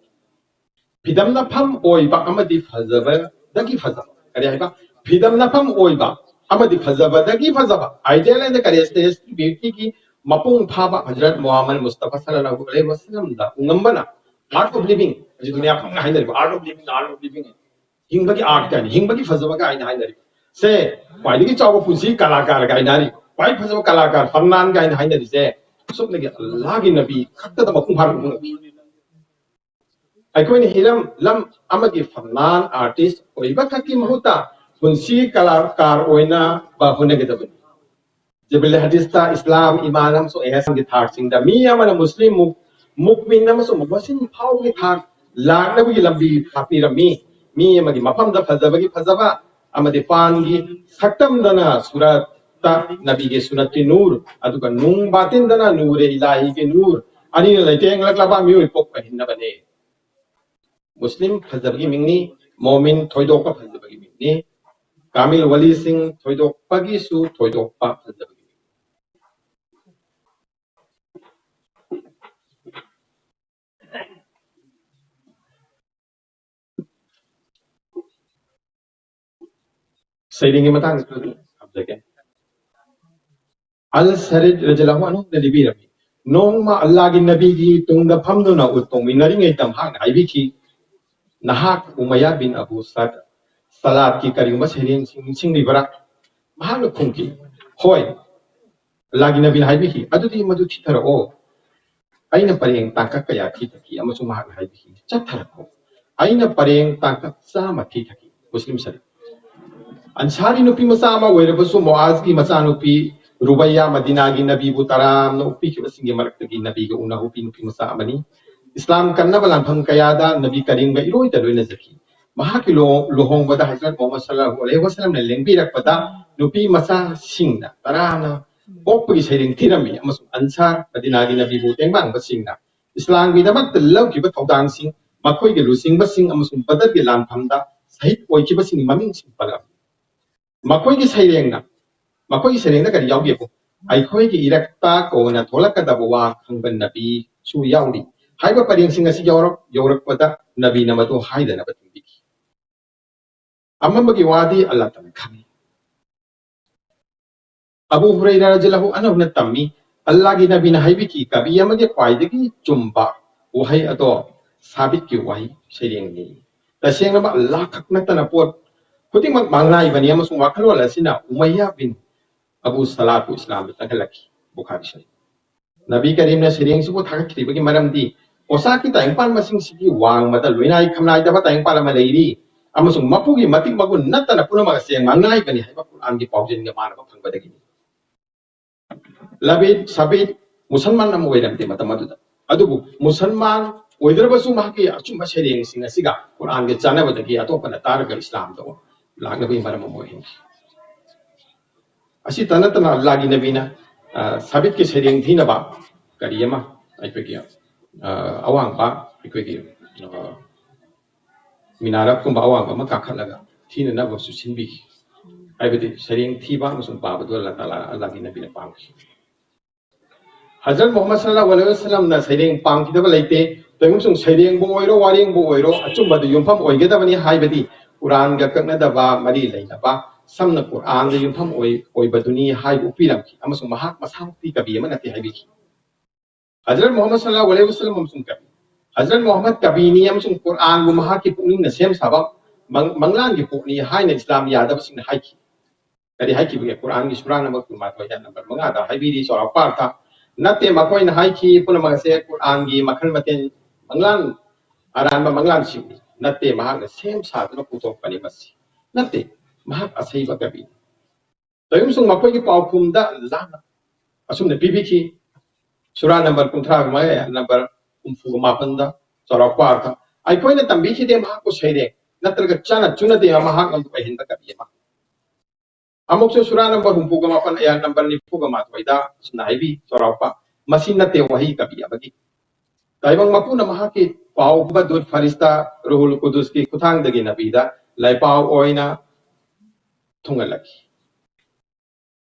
ꯐꯤꯗꯝꯅꯐꯝ ꯑꯣꯏꯕ ꯑꯃꯗꯤ ꯐꯖꯕꯗꯒꯤ ꯐꯖꯕ, ꯀꯔꯤ ꯍꯥꯏꯕ? ꯐꯤꯗꯝꯅꯐꯝ ꯑꯣꯏꯕ ꯑꯃꯗꯤ ꯐꯖꯕꯗꯒꯤ ꯐꯖꯕ, ideal and gracious beauty ꯒꯤ ꯃꯄꯨꯡ ꯐꯥꯕ ꯍꯖꯔꯠ ꯃꯨꯍꯝꯃꯗ ꯃꯨꯁꯇꯐꯥ ꯁꯜꯂꯜꯂꯥꯍꯨ ꯑꯂꯩꯍꯤ ꯋꯁꯜꯂꯝꯗ ꯎꯉꯝꯕꯅ, Art of Living, ꯍꯧꯖꯤꯛ ꯗꯨꯅꯤꯌꯥ ꯄꯨꯝꯅ ꯍꯥꯏꯅꯔꯤꯕ Art of Living, Art of Living, ꯍꯤꯡꯕꯒꯤ ꯑꯥꯔꯠ ꯀꯥꯏꯅ, ꯍꯤꯡꯕꯒꯤ ꯐꯖꯕ ꯀꯥꯏꯅ ꯍꯥꯏꯅꯔꯤ꯫ ꯁꯦ, ꯈ꯭ꯋꯥꯏꯗꯒꯤ ꯆꯥꯎꯕ ꯄꯨꯟꯁꯤ ꯀꯂꯥꯀꯥꯔ ꯀꯥꯏꯅ ꯍꯥꯏꯔꯤ, ꯈ꯭ꯋꯥꯏ ꯐꯖꯕ ꯀꯂꯥꯀꯥꯔ, ꯐꯔꯅꯥꯟ ꯀꯥꯏꯅ ꯍꯥꯏꯅꯔꯤꯁꯦ, ꯁꯨꯞꯅꯒꯤ ꯑꯜꯂꯥꯍꯒꯤ ꯅꯕꯤ ꯈꯛꯇꯗ ꯃꯄꯨꯡ ꯐꯥꯅ ꯎꯠꯂꯤ꯫ ꯑꯩꯈꯣꯏꯅ ꯍꯤꯔꯝ ꯂꯝ ꯑꯃꯒꯤ ꯐꯔꯅꯥꯟ, ꯑꯥꯔꯇꯤꯁ ꯑꯣꯏꯕ ꯈꯛꯀꯤ ꯃꯍꯨꯠꯇ ꯄꯨꯟꯁꯤ ꯀꯂꯥꯀꯥꯔ ꯑꯣꯏꯅꯕ ꯍꯣꯠꯅꯒꯗꯕꯅꯤ꯫ ꯖꯤꯕ꯭ꯔꯤꯜ ꯍꯗꯤꯁꯇ ꯏꯁꯂꯥꯝ, ꯏꯃꯥꯟ ꯑꯃꯁꯨꯡ ꯑꯦꯍꯁꯥꯟꯒꯤ ꯊꯥꯛꯁꯤꯡꯗ ꯃꯤ ꯑꯃꯅ ꯃꯨꯁꯂꯤꯝ ꯃꯨ-, ꯃꯨꯛꯃꯤꯟ ꯑꯃꯁꯨꯡ ꯃꯨꯍꯁꯤꯟ ꯐꯥꯎꯕꯒꯤ ꯊꯥꯛ ꯂꯥꯛꯅꯕꯒꯤ ꯂꯝꯕꯤ ꯇꯥꯛꯄꯤꯔꯝꯃꯤ꯫ ꯃꯤ ꯑꯃꯒꯤ ꯃꯐꯝꯗ ꯐꯖꯕꯒꯤ ꯐꯖꯕ ꯑꯃꯗꯤ ꯄꯥꯟꯒꯤ ꯁꯛꯇꯝꯗꯅ ꯁꯨꯔꯠꯇ ꯅꯕꯤꯒꯤ ꯁꯨꯔꯠꯀꯤ ꯅꯨꯔ, ꯑꯗꯨꯒ ꯅꯨꯡ ꯕꯥꯇꯤꯟꯗꯅ ꯅꯨꯔꯦ ꯏꯂꯥꯍꯤꯒꯤ ꯅꯨꯔ, ꯑꯅꯤꯅ ꯂꯩꯇꯦꯡꯂꯛꯂꯕ ꯃꯤꯑꯣꯏ ꯄꯣꯛꯄ ꯍꯤꯡꯅꯕꯅꯦ꯫ ꯃꯨꯁꯂꯤꯝ ꯐꯖꯕꯒꯤ ꯃꯤꯡꯅꯤ, ꯃꯣꯃꯤꯟ ꯊꯣꯏꯗꯣꯛꯄ ꯐꯖꯕꯒꯤ ꯃꯤꯡꯅꯤ, ꯀꯥꯃꯤꯜ ꯋꯥꯂꯤꯁꯤꯡ ꯊꯣꯏꯗꯣꯛꯄꯒꯤꯁꯨ ꯊꯣꯏꯗꯣꯛꯄ ꯐꯖꯕꯒꯤ ꯃꯤꯡ꯫ ꯁꯩꯔꯦꯡꯒꯤ ꯃꯇꯥꯡꯗꯁꯨ ꯑꯗꯨꯝ ꯊꯝꯖꯒꯦ꯫ ꯑꯜ ꯁꯔꯤꯗ ꯔꯖꯤꯌꯜꯂꯥꯍꯨ ꯑꯟꯍꯨꯅ ꯂꯤꯕꯤꯔꯝꯃꯤ, ꯅꯣꯡꯃ ꯑꯜꯂꯥꯒꯤ ꯅꯕꯤꯒꯤ ꯇꯨꯡꯗ ꯐꯝꯗꯨꯅ ꯎꯠ ꯇꯣꯡꯃꯤꯟꯅꯔꯤꯉꯩꯗ ꯃꯍꯥꯛꯅ ꯍꯥꯏꯕꯤꯈꯤ, "ꯅꯍꯥꯛ ꯎꯃꯩꯌꯥ ꯕꯤꯟ ꯑꯕꯨ ꯁꯥꯗ ꯁꯂꯥꯠꯀꯤ ꯀꯔꯤꯒꯨꯝꯕ ꯁꯩꯔꯦꯡꯁꯤꯡ ꯅꯤꯡꯁꯤꯡꯂꯤꯕꯔꯥ?" ꯃꯍꯥꯛꯅ ꯈꯨꯝꯈꯤ, "ꯍꯣꯏ꯫" ꯑꯜꯂꯥꯒꯤ ꯅꯕꯤꯅ ꯍꯥꯏꯕꯤꯈꯤ, "ꯑꯗꯨꯗꯤ ꯃꯗꯨ ꯊꯤꯊꯔꯛꯑꯣ꯫" ꯑꯩꯅ ꯄꯔꯦꯡ ꯇꯥꯡꯀꯛ ꯀꯌꯥ ꯊꯤꯊꯈꯤ ꯑꯃꯁꯨꯡ ꯃꯍꯥꯛꯅ ꯍꯥꯏꯕꯤꯈꯤ, "ꯆꯠꯊꯔꯛꯈꯣ꯫" ꯑꯩꯅ ꯄꯔꯦꯡ ꯇꯥꯡꯀꯛ ꯆꯥꯝꯃ ꯊꯤꯊꯈꯤ꯫ ꯃꯨꯁꯂꯤꯝ ꯁꯔꯤꯐ꯫ ꯑꯟꯁꯥꯔꯤ ꯅꯨꯄꯤ ꯃꯆꯥ ꯑꯃ ꯑꯣꯏꯔꯕꯁꯨ ꯃꯨꯑꯥꯖꯒꯤ ꯃꯆꯥꯅꯨꯄꯤ ꯔꯨꯕꯩꯌꯥ ꯃꯗꯤꯅꯥꯒꯤ ꯅꯕꯤꯕꯨ ꯇꯔꯥꯝꯅ ꯑꯣꯛꯄꯤꯈꯤꯕꯁꯤꯡꯒꯤ ꯃꯔꯛꯇꯒꯤ ꯅꯕꯤꯒ ꯎꯅꯍꯧꯕꯤ ꯅꯨꯄꯤ ꯃꯆꯥ ꯑꯃꯅꯤ꯫ ꯏꯁꯂꯥꯝ ꯀꯟꯅꯕ ꯂꯥꯟꯐꯝ ꯀꯌꯥꯗ ꯅꯕꯤ ꯀꯔꯤꯝꯒ ꯏꯔꯣꯏꯗ ꯂꯣꯏꯅꯖꯈꯤ꯫ ꯃꯍꯥꯛꯀꯤ ꯂꯨꯍꯣ-, ꯂꯨꯍꯣꯡꯕꯗ ꯍꯖꯔꯠ ꯃꯨꯍꯝꯃꯗ ꯁꯜꯂꯜꯂꯥꯍꯨ ꯑꯂꯩꯍꯤ ꯋꯁꯜꯂꯝꯅ ꯂꯦꯡꯕꯤꯔꯛꯄꯗ ꯅꯨꯄꯤ ꯃꯆꯥꯁꯤꯡꯅ ꯇꯔꯥꯝꯅ ꯑꯣꯛꯄꯒꯤ ꯁꯩꯔꯦꯡ ꯊꯤꯔꯝꯃꯤ ꯑꯃꯁꯨꯡ ꯑꯟꯁꯥꯔ ꯃꯗꯤꯅꯥꯒꯤ ꯅꯕꯤꯕꯨ ꯇꯦꯡꯕꯥꯡꯕꯁꯤꯡꯅ ꯏꯁꯂꯥꯝꯒꯤꯗꯃꯛꯇ ꯂꯧꯈꯤꯕ ꯊꯧꯗꯥꯡꯁꯤꯡ, ꯃꯈꯣꯏꯒꯤ ꯂꯨꯆꯤꯡꯕꯁꯤꯡ ꯑꯃꯁꯨꯡ ꯕꯗꯔꯒꯤ ꯂꯥꯟꯐꯝꯗ ꯁꯍꯤꯗ ꯑꯣꯏꯈꯤꯕꯁꯤꯡꯒꯤ ꯃꯃꯤꯡꯁꯤꯡ ꯄꯜꯂꯝꯃꯤ꯫ ꯃꯈꯣꯏꯒꯤ ꯁꯩꯔꯦꯡꯅ, ꯃꯈꯣꯏꯒꯤ ꯁꯩꯔꯦꯡꯗ ꯀꯔꯤ ꯌꯥꯎꯒꯦꯕꯨ, "ꯑꯩꯈꯣꯏꯒꯤ ꯏꯔꯛꯇ ꯀꯣꯟꯅ ꯊꯣꯛꯂꯛꯀꯗꯕ ꯋꯥ ꯈꯪꯕ ꯅꯕꯤꯁꯨ ꯌꯥꯎꯔꯤ" ꯍꯥꯏꯕ ꯄꯔꯦꯡꯁꯤꯡ ꯑꯁꯤ ꯌꯧꯔꯛ-, ꯌꯧꯔꯛꯄꯗ ꯅꯕꯤꯅ ꯃꯗꯨ ꯍꯥꯏꯗꯅꯕ ꯊꯤꯡꯕꯤꯈꯤ꯫ ꯑꯃꯝꯕꯒꯤ ꯋꯥꯗꯤ ꯑꯜꯂꯥ ꯇꯥꯂꯥ ꯈꯪꯏ꯫ ꯑꯕꯨ ꯍꯨꯔꯩꯔꯥ ꯔꯖꯤꯌꯜꯂꯥꯍꯨ ꯑꯟꯍꯨꯅ ꯇꯝꯃꯤ, ꯑꯜꯂꯥꯒꯤ ꯅꯕꯤꯅ ꯍꯥꯏꯕꯤꯈꯤ, "ꯀꯕꯤ ꯑꯃꯒꯤ ꯈ꯭ꯋꯥꯏꯗꯒꯤ ꯆꯨꯝꯕ ꯋꯥꯍꯩ ꯑꯗꯣ ꯁꯥꯕꯤꯠꯀꯤ ꯋꯥꯍꯩ ꯁꯩꯔꯦꯡꯅꯤ꯫" ꯇꯁꯦꯡꯅꯃꯛ ꯑꯜꯂꯥ ꯈꯛ ꯅꯠꯇꯅ ꯄꯣꯠ ꯈꯨꯗꯤꯡꯃꯛ ꯃꯥꯡꯅꯥꯏꯕꯅꯤ ꯑꯃꯁꯨꯡ ꯋꯥꯈꯜꯂꯣꯟ ꯑꯁꯤꯅ ꯎꯃꯩꯌꯥ ꯕꯤꯟ ꯑꯕꯨ ꯁꯂꯥꯠꯄꯨ ꯏꯁꯂꯥꯝꯗ ꯆꯪꯍꯜꯂꯛꯈꯤ꯫ ꯕꯨꯈꯥꯔꯤ ꯁꯔꯤꯐ꯫ ꯅꯕꯤ ꯀꯔꯤꯝꯅ ꯁꯩꯔꯦꯡꯁꯤꯕꯨ ꯊꯥꯒꯠꯈꯤꯕꯒꯤ ꯃꯔꯝꯗꯤ ꯄꯣꯁꯥꯛꯀꯤ ꯇꯥꯏꯪꯄꯥꯟ ꯃꯁꯤꯡꯁꯤꯒꯤ ꯋꯥꯡꯃꯗ ꯂꯣꯏꯅꯥꯏ ꯈꯝꯅꯥꯏꯗꯕ ꯇꯥꯏꯪꯄꯥꯟ ꯑꯃ ꯂꯩꯔꯤ ꯑꯃꯁꯨꯡ ꯃꯄꯨꯒꯤ ꯃꯇꯤꯛ ꯃꯒꯨꯟ ꯅꯠꯇꯅ ꯄꯨꯝꯅꯃꯛ ꯑꯁꯦ ꯃꯥꯡꯅꯥꯏꯕꯅꯤ ꯍꯥꯏꯕ ꯀꯨꯔꯥꯟꯒꯤ ꯄꯥꯎꯖꯦꯜꯒ ꯃꯥꯟꯅꯕ ꯐꯪꯕꯗꯒꯤꯅꯤ꯫ ꯂꯕꯤꯗ ꯁꯥꯕꯤꯠ ꯃꯨꯁꯜꯃꯥꯟ ꯑꯃ ꯑꯣꯏꯔꯝꯗꯦ ꯃꯇꯝ ꯑꯗꯨꯗ, ꯑꯗꯨꯕꯨ ꯃꯨꯁꯜꯃꯥꯟ ꯑꯣꯏꯗ꯭ꯔꯕꯁꯨ ꯃꯍꯥꯛꯀꯤ ꯑꯆꯨꯝꯕ ꯁꯩꯔꯦꯡꯁꯤꯡ ꯑꯁꯤꯒ ꯀꯨꯔꯥꯟꯒ ꯆꯥꯟꯅꯕꯗꯒꯤ ꯑꯇꯣꯞꯄꯅ ꯇꯥꯔꯒ ꯏꯁꯂꯥꯝꯗ ꯂꯥꯛꯅꯕꯒꯤ ꯃꯔꯝ ꯑꯃ ꯑꯣꯏꯍꯟꯈꯤ꯫ ꯑꯁꯤꯇ ꯅꯠꯇꯅ ꯑꯜꯂꯥꯒꯤ ꯅꯕꯤꯅ, ꯑ, ꯁꯥꯕꯤꯠꯀꯤ ꯁꯩꯔꯦꯡ ꯊꯤꯅꯕ ꯀꯔꯤ ꯑꯃ ꯑꯩꯈꯣꯏꯒꯤ, ꯑ, ꯑꯋꯥꯡꯕ ꯑꯩꯈꯣꯏꯒꯤ, ꯑ, ꯃꯤꯅꯥꯔꯠꯀꯨꯝꯕ ꯑꯋꯥꯡꯕ ꯑꯃ ꯀꯥꯈꯠꯂꯒ ꯊꯤꯅꯅꯕꯁꯨ ꯁꯤꯟꯕꯤꯈꯤ꯫ ꯍꯥꯏꯕꯗꯤ ꯁꯩꯔꯦꯡ ꯊꯤꯕ ꯑꯃꯁꯨꯡ ꯄꯥꯕꯗꯨ ꯑꯜꯂꯥ ꯇꯥꯂꯥ, ꯑꯜꯂꯥꯒꯤ ꯅꯕꯤꯅ ꯄꯥꯝꯈꯤ꯫ ꯍꯖꯔꯠ ꯃꯨꯍꯝꯃꯗ ꯁꯜꯂꯜꯂꯥꯍꯨ ꯑꯂꯩꯍꯤ ꯋꯁꯜꯂꯝꯅ ꯁꯩꯔꯦꯡ ꯄꯥꯝꯈꯤꯗꯕ ꯂꯩꯇꯦ꯫ ꯇꯧꯏꯒꯨꯝꯁꯨꯡ ꯁꯩꯔꯦꯡꯕꯨ ꯑꯣꯏꯔꯣ, ꯋꯥꯔꯦꯡꯕꯨ ꯑꯣꯏꯔꯣ, ꯑꯆꯨꯝꯕꯗ ꯌꯨꯝꯐꯝ ꯑꯣꯏꯒꯗꯕꯅꯤ ꯍꯥꯏꯕꯗꯤ ꯀꯨꯔꯥꯟꯒ ꯀꯛꯅꯗꯕ ꯃꯔꯤ ꯂꯩꯅꯕ ꯁꯝꯅ ꯀꯨꯔꯥꯟꯗ ꯌꯨꯝꯐꯝ ꯑꯣꯏ-, ꯑꯣꯏꯕꯗꯨꯅꯤ ꯍꯥꯏꯕ ꯎꯠꯄꯤꯔꯝꯈꯤ, ꯑꯃꯁꯨꯡ ꯃꯍꯥꯛ ꯃꯁꯥꯃꯛꯇꯤ ꯀꯕꯤ ꯑꯃ ꯅꯠꯇꯦ ꯍꯥꯏꯕꯤꯈꯤ꯫ ꯍꯖꯔꯠ ꯃꯨꯍꯝꯃꯗ ꯁꯜꯂꯜꯂꯥꯍꯨ ꯑꯂꯩꯍꯤ ꯋꯥꯁꯜꯂꯝ ꯑꯃꯁꯨꯡ ꯀꯕꯤ꯫ ꯍꯖꯔꯠ ꯃꯨꯍꯝꯃꯗ ꯀꯕꯤꯅꯤ ꯑꯃꯁꯨꯡ ꯀꯨꯔꯥꯟꯕꯨ ꯃꯍꯥꯛꯀꯤ ꯄꯨꯛꯅꯤꯡꯅ ꯁꯦꯝ ꯁꯥꯕ ꯃꯪ-, ꯃꯪꯂꯥꯟꯒꯤ ꯄꯣꯠꯅꯤ ꯍꯥꯏꯅ ꯏꯁꯂꯥꯝ ꯌꯥꯗꯕꯁꯤꯡꯅ ꯍꯥꯏꯈꯤ꯫ ꯀꯔꯤ ꯍꯥꯏꯈꯤꯕꯒꯦ? ꯀꯨꯔꯥꯟꯒꯤ ꯁꯨꯔꯥ ꯅꯝꯕꯔ ꯀꯨꯟꯃꯥꯊꯣꯏ, ꯑꯥꯌꯠ ꯅꯝꯕꯔ ꯃꯉꯥꯗ ꯍꯥꯏꯕꯤꯔꯤ, ꯆꯥꯎꯔꯥꯛꯄ ꯑꯔꯊ, "ꯅꯠꯇꯦ, ꯃꯈꯣꯏꯅ ꯍꯥꯏꯈꯤ ꯄꯨꯝꯅꯃꯛ ꯑꯁꯦ ꯀꯨꯔꯥꯟꯒꯤ ꯃꯈꯜ ꯃꯊꯦꯜ ꯃꯪꯂꯥꯟ, ꯑꯔꯥꯟꯕ ꯃꯪꯂꯥꯟꯁꯤꯡꯅꯤ꯫ ꯅꯠꯇꯦ, ꯃꯍꯥꯛꯅ ꯁꯦꯝ ꯁꯥꯗꯨꯅ ꯄꯨꯊꯣꯛꯄꯅꯤ ꯃꯁꯤ꯫ ꯅꯠꯇꯦ, ꯃꯍꯥꯛ ꯑꯁꯩꯕ ꯀꯕꯤꯅꯤ꯫" ꯇꯧꯏꯒꯨꯝꯁꯨꯡ ꯃꯈꯣꯏꯒꯤ ꯄꯥꯎꯈꯨꯝꯗ ꯂꯥꯟꯅ ꯑꯁꯨꯝꯅ ꯄꯤꯕꯤꯈꯤ, ꯁꯨꯔꯥ ꯅꯝꯕꯔ ꯀꯨꯟꯊ꯭ꯔꯥꯒ ꯃꯉꯥ, ꯅꯝꯕꯔ ꯍꯨꯝꯐꯨꯒ ꯃꯥꯄꯟꯗ, ꯆꯥꯎꯔꯥꯛꯄ ꯑꯔꯊ, "ꯑꯩꯈꯣꯏꯅ ꯇꯝꯕꯤꯈꯤꯗꯦ ꯃꯍꯥꯛꯄꯨ ꯁꯩꯔꯦꯡ ꯅꯠꯇ꯭ꯔꯒ ꯆꯥꯅ ꯆꯨꯅꯗꯦ ꯃꯍꯥꯛ ꯑꯗꯨ ꯑꯣꯏꯍꯟꯕ ꯀꯕꯤ ꯑꯃ꯫" ꯑꯃꯨꯛꯁꯨ ꯁꯨꯔꯥ ꯅꯝꯕꯔ ꯍꯨꯝꯐꯨꯒ ꯃꯥꯄꯟ, ꯑꯥꯌꯠ ꯅꯝꯕꯔ ꯅꯤꯐꯨꯒ ꯃꯥꯊꯣꯏꯗ ꯑꯁꯨꯝꯅ ꯍꯥꯏꯕꯤ, ꯆꯥꯎꯔꯥꯛꯄ, "ꯃꯁꯤ ꯅꯠꯇꯦ ꯋꯥꯍꯩ ꯀꯕꯤ ꯑꯃꯒꯤ꯫ ꯇꯥꯏꯕꯪ ꯃꯄꯨꯅ ꯃꯍꯥꯛꯀꯤ ꯄꯥꯎꯕ ꯗꯨꯠ ꯐꯔꯤꯁꯇꯥ ꯔꯨꯍꯨꯜ ꯀꯨꯗꯨꯁꯀꯤ ꯈꯨꯠꯊꯥꯡꯗꯒꯤ ꯅꯕꯤꯗ ꯂꯥꯏꯄꯥꯎ ꯑꯣꯏꯅ ꯊꯨꯡꯍꯜꯂꯛꯈꯤ꯫"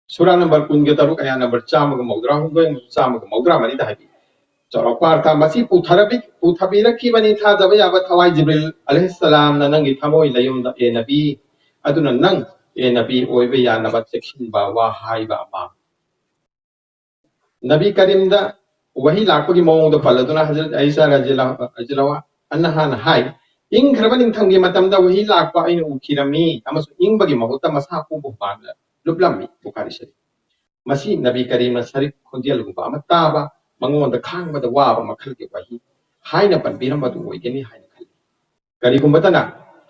ꯁꯨꯔꯥ ꯅꯝꯕꯔ ꯀꯨꯟꯒ ꯇꯔꯨꯛ, ꯑꯥꯌꯠ ꯅꯝꯕꯔ ꯆꯥꯝꯃꯒ ꯃꯧꯗ꯭ꯔꯥ ꯍꯨꯝꯗꯣꯏ ꯑꯃꯁꯨꯡ ꯆꯥꯝꯃꯒ ꯃꯧꯗ꯭ꯔꯥ ꯃꯔꯤꯗ ꯍꯥꯏꯕꯤ, ꯆꯥꯎꯔꯥꯛꯄ ꯑꯔꯊ, "ꯃꯁꯤ ꯄꯨꯊꯔꯕꯤ-, ꯄꯨꯊꯕꯤꯔꯛꯈꯤꯕꯅꯤ ꯊꯥꯖꯕ ꯌꯥꯕ ꯊꯋꯥꯏ ꯖꯤꯕ꯭ꯔꯤꯜ ꯑꯂꯩꯍꯤꯁꯁꯂꯥꯝꯅ ꯅꯪꯒꯤ ꯊꯃꯣꯏ ꯂꯌꯨꯝꯗ, ꯑꯦ ꯅꯕꯤ, ꯑꯗꯨꯅ ꯅꯪ, ꯑꯦ ꯅꯕꯤ, ꯑꯣꯏꯕ ꯌꯥꯅꯕ ꯆꯦꯛꯁꯤꯟꯕ ꯋꯥ ꯍꯥꯏꯕ ꯑꯃ꯫" ꯅꯕꯤ ꯀꯔꯤꯝꯗ ꯋꯥꯍꯤ ꯂꯥꯛꯄꯒꯤ ꯃꯑꯣꯡꯗ ꯄꯜꯂꯗꯨꯅ ꯍꯖꯔꯠ ꯑꯩꯁꯥ ꯔꯖꯤꯌꯜꯂꯥꯍꯨ ꯑꯟꯍꯥꯅ ꯍꯥꯏ, "ꯏꯪꯈ꯭ꯔꯕ ꯅꯤꯡꯊꯝꯒꯤ ꯃꯇꯝꯗ ꯋꯥꯍꯤ ꯂꯥꯛꯄ ꯑꯩꯅ ꯎꯈꯤꯔꯝꯃꯤ ꯑꯃꯁꯨꯡ ꯏꯪꯕꯒꯤ ꯃꯍꯨꯠꯇ ꯃꯁꯥ ꯄꯨꯝꯕ ꯍꯨꯃꯥꯡꯅ ꯂꯨꯞꯂꯝꯃꯤ꯫" ꯕꯨꯈꯥꯔꯤ ꯁꯔꯤꯐ꯫ ꯃꯁꯤ ꯅꯕꯤ ꯀꯔꯤꯝꯅ ꯁꯔꯤꯐ ꯈꯣꯟꯖꯦꯜꯒꯨꯝꯕ ꯑꯃ ꯇꯥꯕ, ꯃꯉꯣꯟꯗ ꯈꯥꯡꯕꯗ ꯋꯥꯕ ꯃꯈꯜꯒꯤ ꯋꯥꯍꯤ ꯍꯥꯏꯅ ꯄꯟꯕꯤꯔꯝꯕꯗꯨ ꯑꯣꯏꯒꯅꯤ ꯍꯥꯏꯅ ꯈꯜꯂꯤ꯫ ꯀꯔꯤꯒꯨꯝꯕꯇꯅ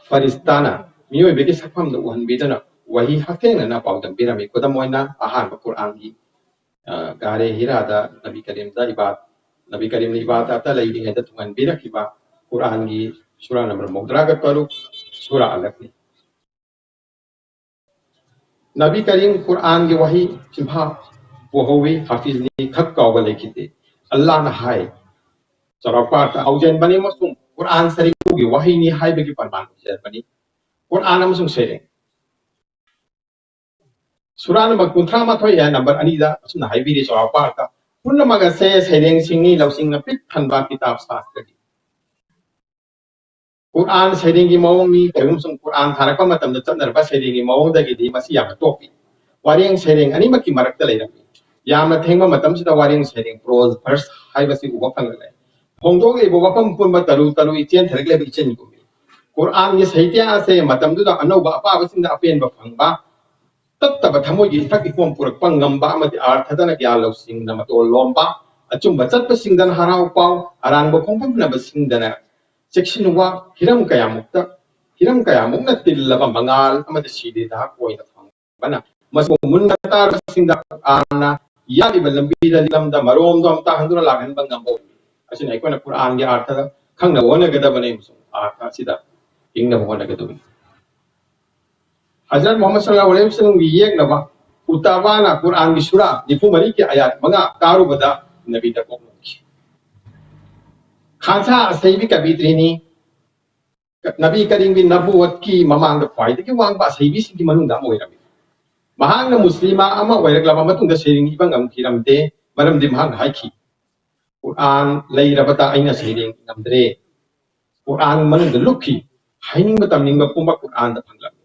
ꯐꯔꯤꯁꯇꯥꯅ ꯃꯤꯑꯣꯏꯕꯒꯤ ꯁꯛꯐꯝꯗ ꯎꯍꯟꯕꯤꯗꯨꯅ ꯋꯥꯍꯤ ꯍꯛꯊꯦꯡꯅꯅ ꯄꯥꯎꯗꯝꯕꯤꯔꯝꯃꯤ꯫ ꯈꯨꯗꯝ ꯑꯣꯏꯅ, ꯑꯍꯥꯟꯕ ꯀꯨꯔꯥꯟꯒꯤ, ꯑ, ꯒꯥꯔꯦ ꯍꯤꯔꯥꯗ ꯅꯕꯤ ꯀꯔꯤꯝꯗ ꯏꯕꯥꯗ, ꯅꯕꯤ ꯀꯔꯤꯝꯅ ꯏꯕꯥꯗꯠꯇ ꯂꯩꯔꯤꯉꯩꯗ ꯊꯨꯡꯍꯟꯕꯤꯔꯛꯈꯤꯕ ꯀꯨꯔꯥꯟꯒꯤ ꯁꯨꯔꯥ ꯅꯝꯕꯔ ꯃꯧꯗ꯭ꯔꯥꯒ ꯇꯔꯨꯛ, ꯁꯨꯔꯥ ꯑꯂꯛꯅꯤ꯫ ꯅꯕꯤ ꯀꯔꯤꯝ ꯀꯨꯔꯥꯟꯒꯤ ꯋꯥꯍꯤ ꯆꯤꯟꯐꯥ ꯄꯨꯍꯧꯋꯤ, ꯍꯥꯐꯤꯖꯅꯤ, ꯈꯛ ꯀꯥꯎꯕ ꯂꯩꯈꯤꯗꯦ꯫ ꯑꯜꯂꯥꯍꯅ ꯍꯥꯏ, ꯆꯥꯎꯔꯥꯛꯄ ꯑꯔꯊ ꯍꯧꯖꯤꯟꯕꯅꯤ ꯑꯃꯁꯨꯡ ꯀꯨꯔꯥꯟ ꯁꯔꯤꯐꯀꯤ ꯋꯥꯍꯩꯅꯤ ꯍꯥꯏꯕꯒꯤ ꯄ꯭ꯔꯃꯥꯟ ꯄꯤꯖꯕꯅꯤ꯫ ꯀꯨꯔꯥꯟ ꯑꯃꯁꯨꯡ ꯁꯩꯔꯦꯡ꯫ ꯁꯨꯔꯥ ꯅꯝꯕꯔ ꯀꯨꯟꯊ꯭ꯔꯥ ꯃꯥꯊꯣꯏ, ꯑꯥꯌꯠ ꯅꯝꯕꯔ ꯑꯅꯤꯗ ꯑꯁꯨꯝꯅ ꯍꯥꯏꯕꯤꯔꯤ, ꯆꯥꯎꯔꯥꯛꯄ ꯑꯔꯊ, "ꯄꯨꯝꯅꯃꯛ ꯑꯁꯦ ꯁꯩꯔꯦꯡꯁꯤꯡꯅꯤ, ꯂꯧꯁꯤꯡꯅ ꯄꯤꯛ ꯊꯟꯕ ꯀꯤꯇꯥꯕ ꯁꯥꯁꯇ꯭ꯔꯒꯤ꯫" ꯀꯨꯔꯥꯟ ꯁꯩꯔꯦꯡꯒꯤ ꯃꯑꯣꯡꯅꯤ꯫ ꯀꯔꯤꯒꯨꯝꯕ ꯁꯨꯝ ꯀꯨꯔꯥꯟ ꯊꯥꯔꯛꯄ ꯃꯇꯝꯗ ꯆꯠꯅꯔꯕ ꯁꯩꯔꯦꯡꯒꯤ ꯃꯑꯣꯡꯗꯒꯤꯗꯤ ꯃꯁꯤ ꯌꯥꯝꯅ ꯇꯣꯞꯄꯤ꯫ ꯋꯥꯔꯦꯡ ꯁꯩꯔꯦꯡ ꯑꯅꯤꯃꯛꯀꯤ ꯃꯔꯛꯇ ꯂꯩꯔꯝꯃꯤ꯫ ꯌꯥꯝꯅ ꯊꯦꯡꯕ ꯃꯇꯝꯁꯤꯗ ꯋꯥꯔꯦꯡ ꯁꯩꯔꯦꯡ, prose verse, ꯍꯥꯏꯕꯁꯤ ꯎꯕ ꯐꯪꯂꯛꯂꯦ꯫ ꯐꯣꯡꯗꯣꯛꯂꯤꯕ ꯋꯥꯐꯝ ꯄꯨꯝꯕ ꯇꯔꯨ ꯇꯔꯨ ꯏꯆꯦꯟꯊꯔꯛꯂꯤꯕ ꯏꯆꯦꯟꯒꯨꯝꯃꯤ꯫ ꯀꯨꯔꯥꯟꯒꯤ ꯁꯥꯍꯤꯇ꯭ꯌ ꯑꯁꯦ ꯃꯇꯝꯗꯨꯗ ꯑꯅꯧꯕ ꯑꯄꯥꯕꯁꯤꯡꯗ ꯑꯄꯦꯟꯕ ꯐꯪꯕ, ꯇꯠꯇꯕ ꯊꯃꯣꯏꯒꯤ ꯏꯊꯛ ꯏꯐꯣꯝ ꯄꯨꯔꯛꯄ ꯉꯝꯕ ꯑꯃꯗꯤ ꯑꯥꯔꯊꯗꯅ ꯒ꯭ꯌꯥꯟ ꯂꯧꯁꯤꯡꯅ ꯃꯇꯣꯜ ꯂꯣꯝꯕ, ꯑꯆꯨꯝꯕ ꯆꯠꯄꯁꯤꯡꯗꯅ ꯍꯔꯥꯎ ꯄꯥꯎ, ꯑꯔꯥꯟꯕ ꯈꯣꯡꯐꯝꯅꯕꯁꯤꯡꯗꯅ ꯆꯦꯛꯁꯤꯟ ꯋꯥ, ꯍꯤꯔꯝ ꯀꯌꯥꯃꯨꯛꯇ, ꯍꯤꯔꯝ ꯀꯌꯥꯃꯨꯛꯅ ꯇꯤꯜꯂꯕ ꯃꯉꯥꯜ ꯑꯃꯗꯤ ꯁꯤꯗꯤ ꯗꯥꯛ ꯑꯣꯏꯅ ꯐꯪꯕꯅ ꯃꯁꯤꯕꯨ ꯃꯨꯟꯅ ꯇꯥꯔꯕꯁꯤꯡꯗ ꯀꯨꯔꯥꯟꯅ ꯌꯥꯠꯂꯤꯕ ꯂꯝꯕꯤꯗ ꯂꯤꯛꯂꯝꯗ ꯃꯔꯣꯝꯗꯣ ꯑꯝꯇ ꯍꯟꯗꯨꯅ ꯂꯥꯛꯍꯟꯕ ꯉꯝꯕ ꯑꯣꯏꯕꯅꯤ꯫ ꯑꯁꯤꯅ ꯑꯩꯈꯣꯏꯅ ꯀꯨꯔꯥꯟꯒꯤ ꯑꯥꯔꯊꯗ ꯈꯪꯅꯕ ꯍꯣꯠꯅꯒꯗꯕꯅꯤ ꯑꯃꯁꯨꯡ ꯑꯥꯔꯊ ꯑꯁꯤꯗ ꯍꯤꯡꯅꯕ ꯍꯣꯠꯅꯒꯗꯕꯅꯤ꯫ ꯍꯖꯔꯠ ꯃꯨꯍꯝꯃꯗ ꯁꯜꯂꯜꯂꯥꯍꯨ ꯑꯂꯩꯍꯤ ꯋꯁꯜꯂꯝꯒꯤ ꯌꯦꯛꯅꯕ ꯎꯇꯥꯕꯥꯅ ꯀꯨꯔꯥꯟꯒꯤ ꯁꯨꯔꯥ ꯅꯤꯐꯨ ꯃꯔꯤꯒꯤ ꯑꯥꯌꯥꯠ ꯃꯉꯥ ꯀꯥꯔꯨꯕꯗ ꯅꯕꯤꯗ ꯄꯣꯛꯂꯝꯈꯤ꯫ ꯈꯥꯟꯁꯥ ꯑꯁꯩꯕꯤ ꯀꯕꯤꯇ꯭ꯔꯤꯅꯤ꯫ ꯅꯕꯤ ꯀꯔꯤꯝꯒꯤ ꯅꯕꯨꯋꯠꯀꯤ ꯃꯃꯥꯡꯗ ꯈ꯭ꯋꯥꯏꯗꯒꯤ ꯋꯥꯡꯕ ꯑꯁꯩꯕꯤꯁꯤꯡꯒꯤ ꯃꯅꯨꯡꯗ ꯑꯃ ꯑꯣꯏꯔꯝꯃꯤ꯫ ꯃꯍꯥꯛꯅ ꯃꯨꯁꯂꯤꯃꯥ ꯑꯃ ꯑꯣꯏꯔꯛꯂꯕ ꯃꯇꯨꯡꯗ ꯁꯩꯔꯦꯡ ꯏꯕ ꯉꯝꯈꯤꯔꯝꯗꯦ, ꯃꯔꯝꯗꯤ ꯃꯍꯥꯛꯅ ꯍꯥꯏꯈꯤ, "ꯀꯨꯔꯥꯟ ꯂꯩꯔꯕꯇ ꯑꯩꯅ ꯁꯩꯔꯦꯡ ꯉꯝꯗ꯭ꯔꯦ꯫ ꯀꯨꯔꯥꯟ ꯃꯅꯨꯡꯗ ꯂꯨꯞꯈꯤ꯫ ꯍꯥꯏꯅꯤꯡꯕ ꯇꯝꯅꯤꯡꯕ ꯄꯨꯝꯕ ꯀꯨꯔꯥꯟꯗ ꯐꯪꯂꯝꯃꯤ꯫"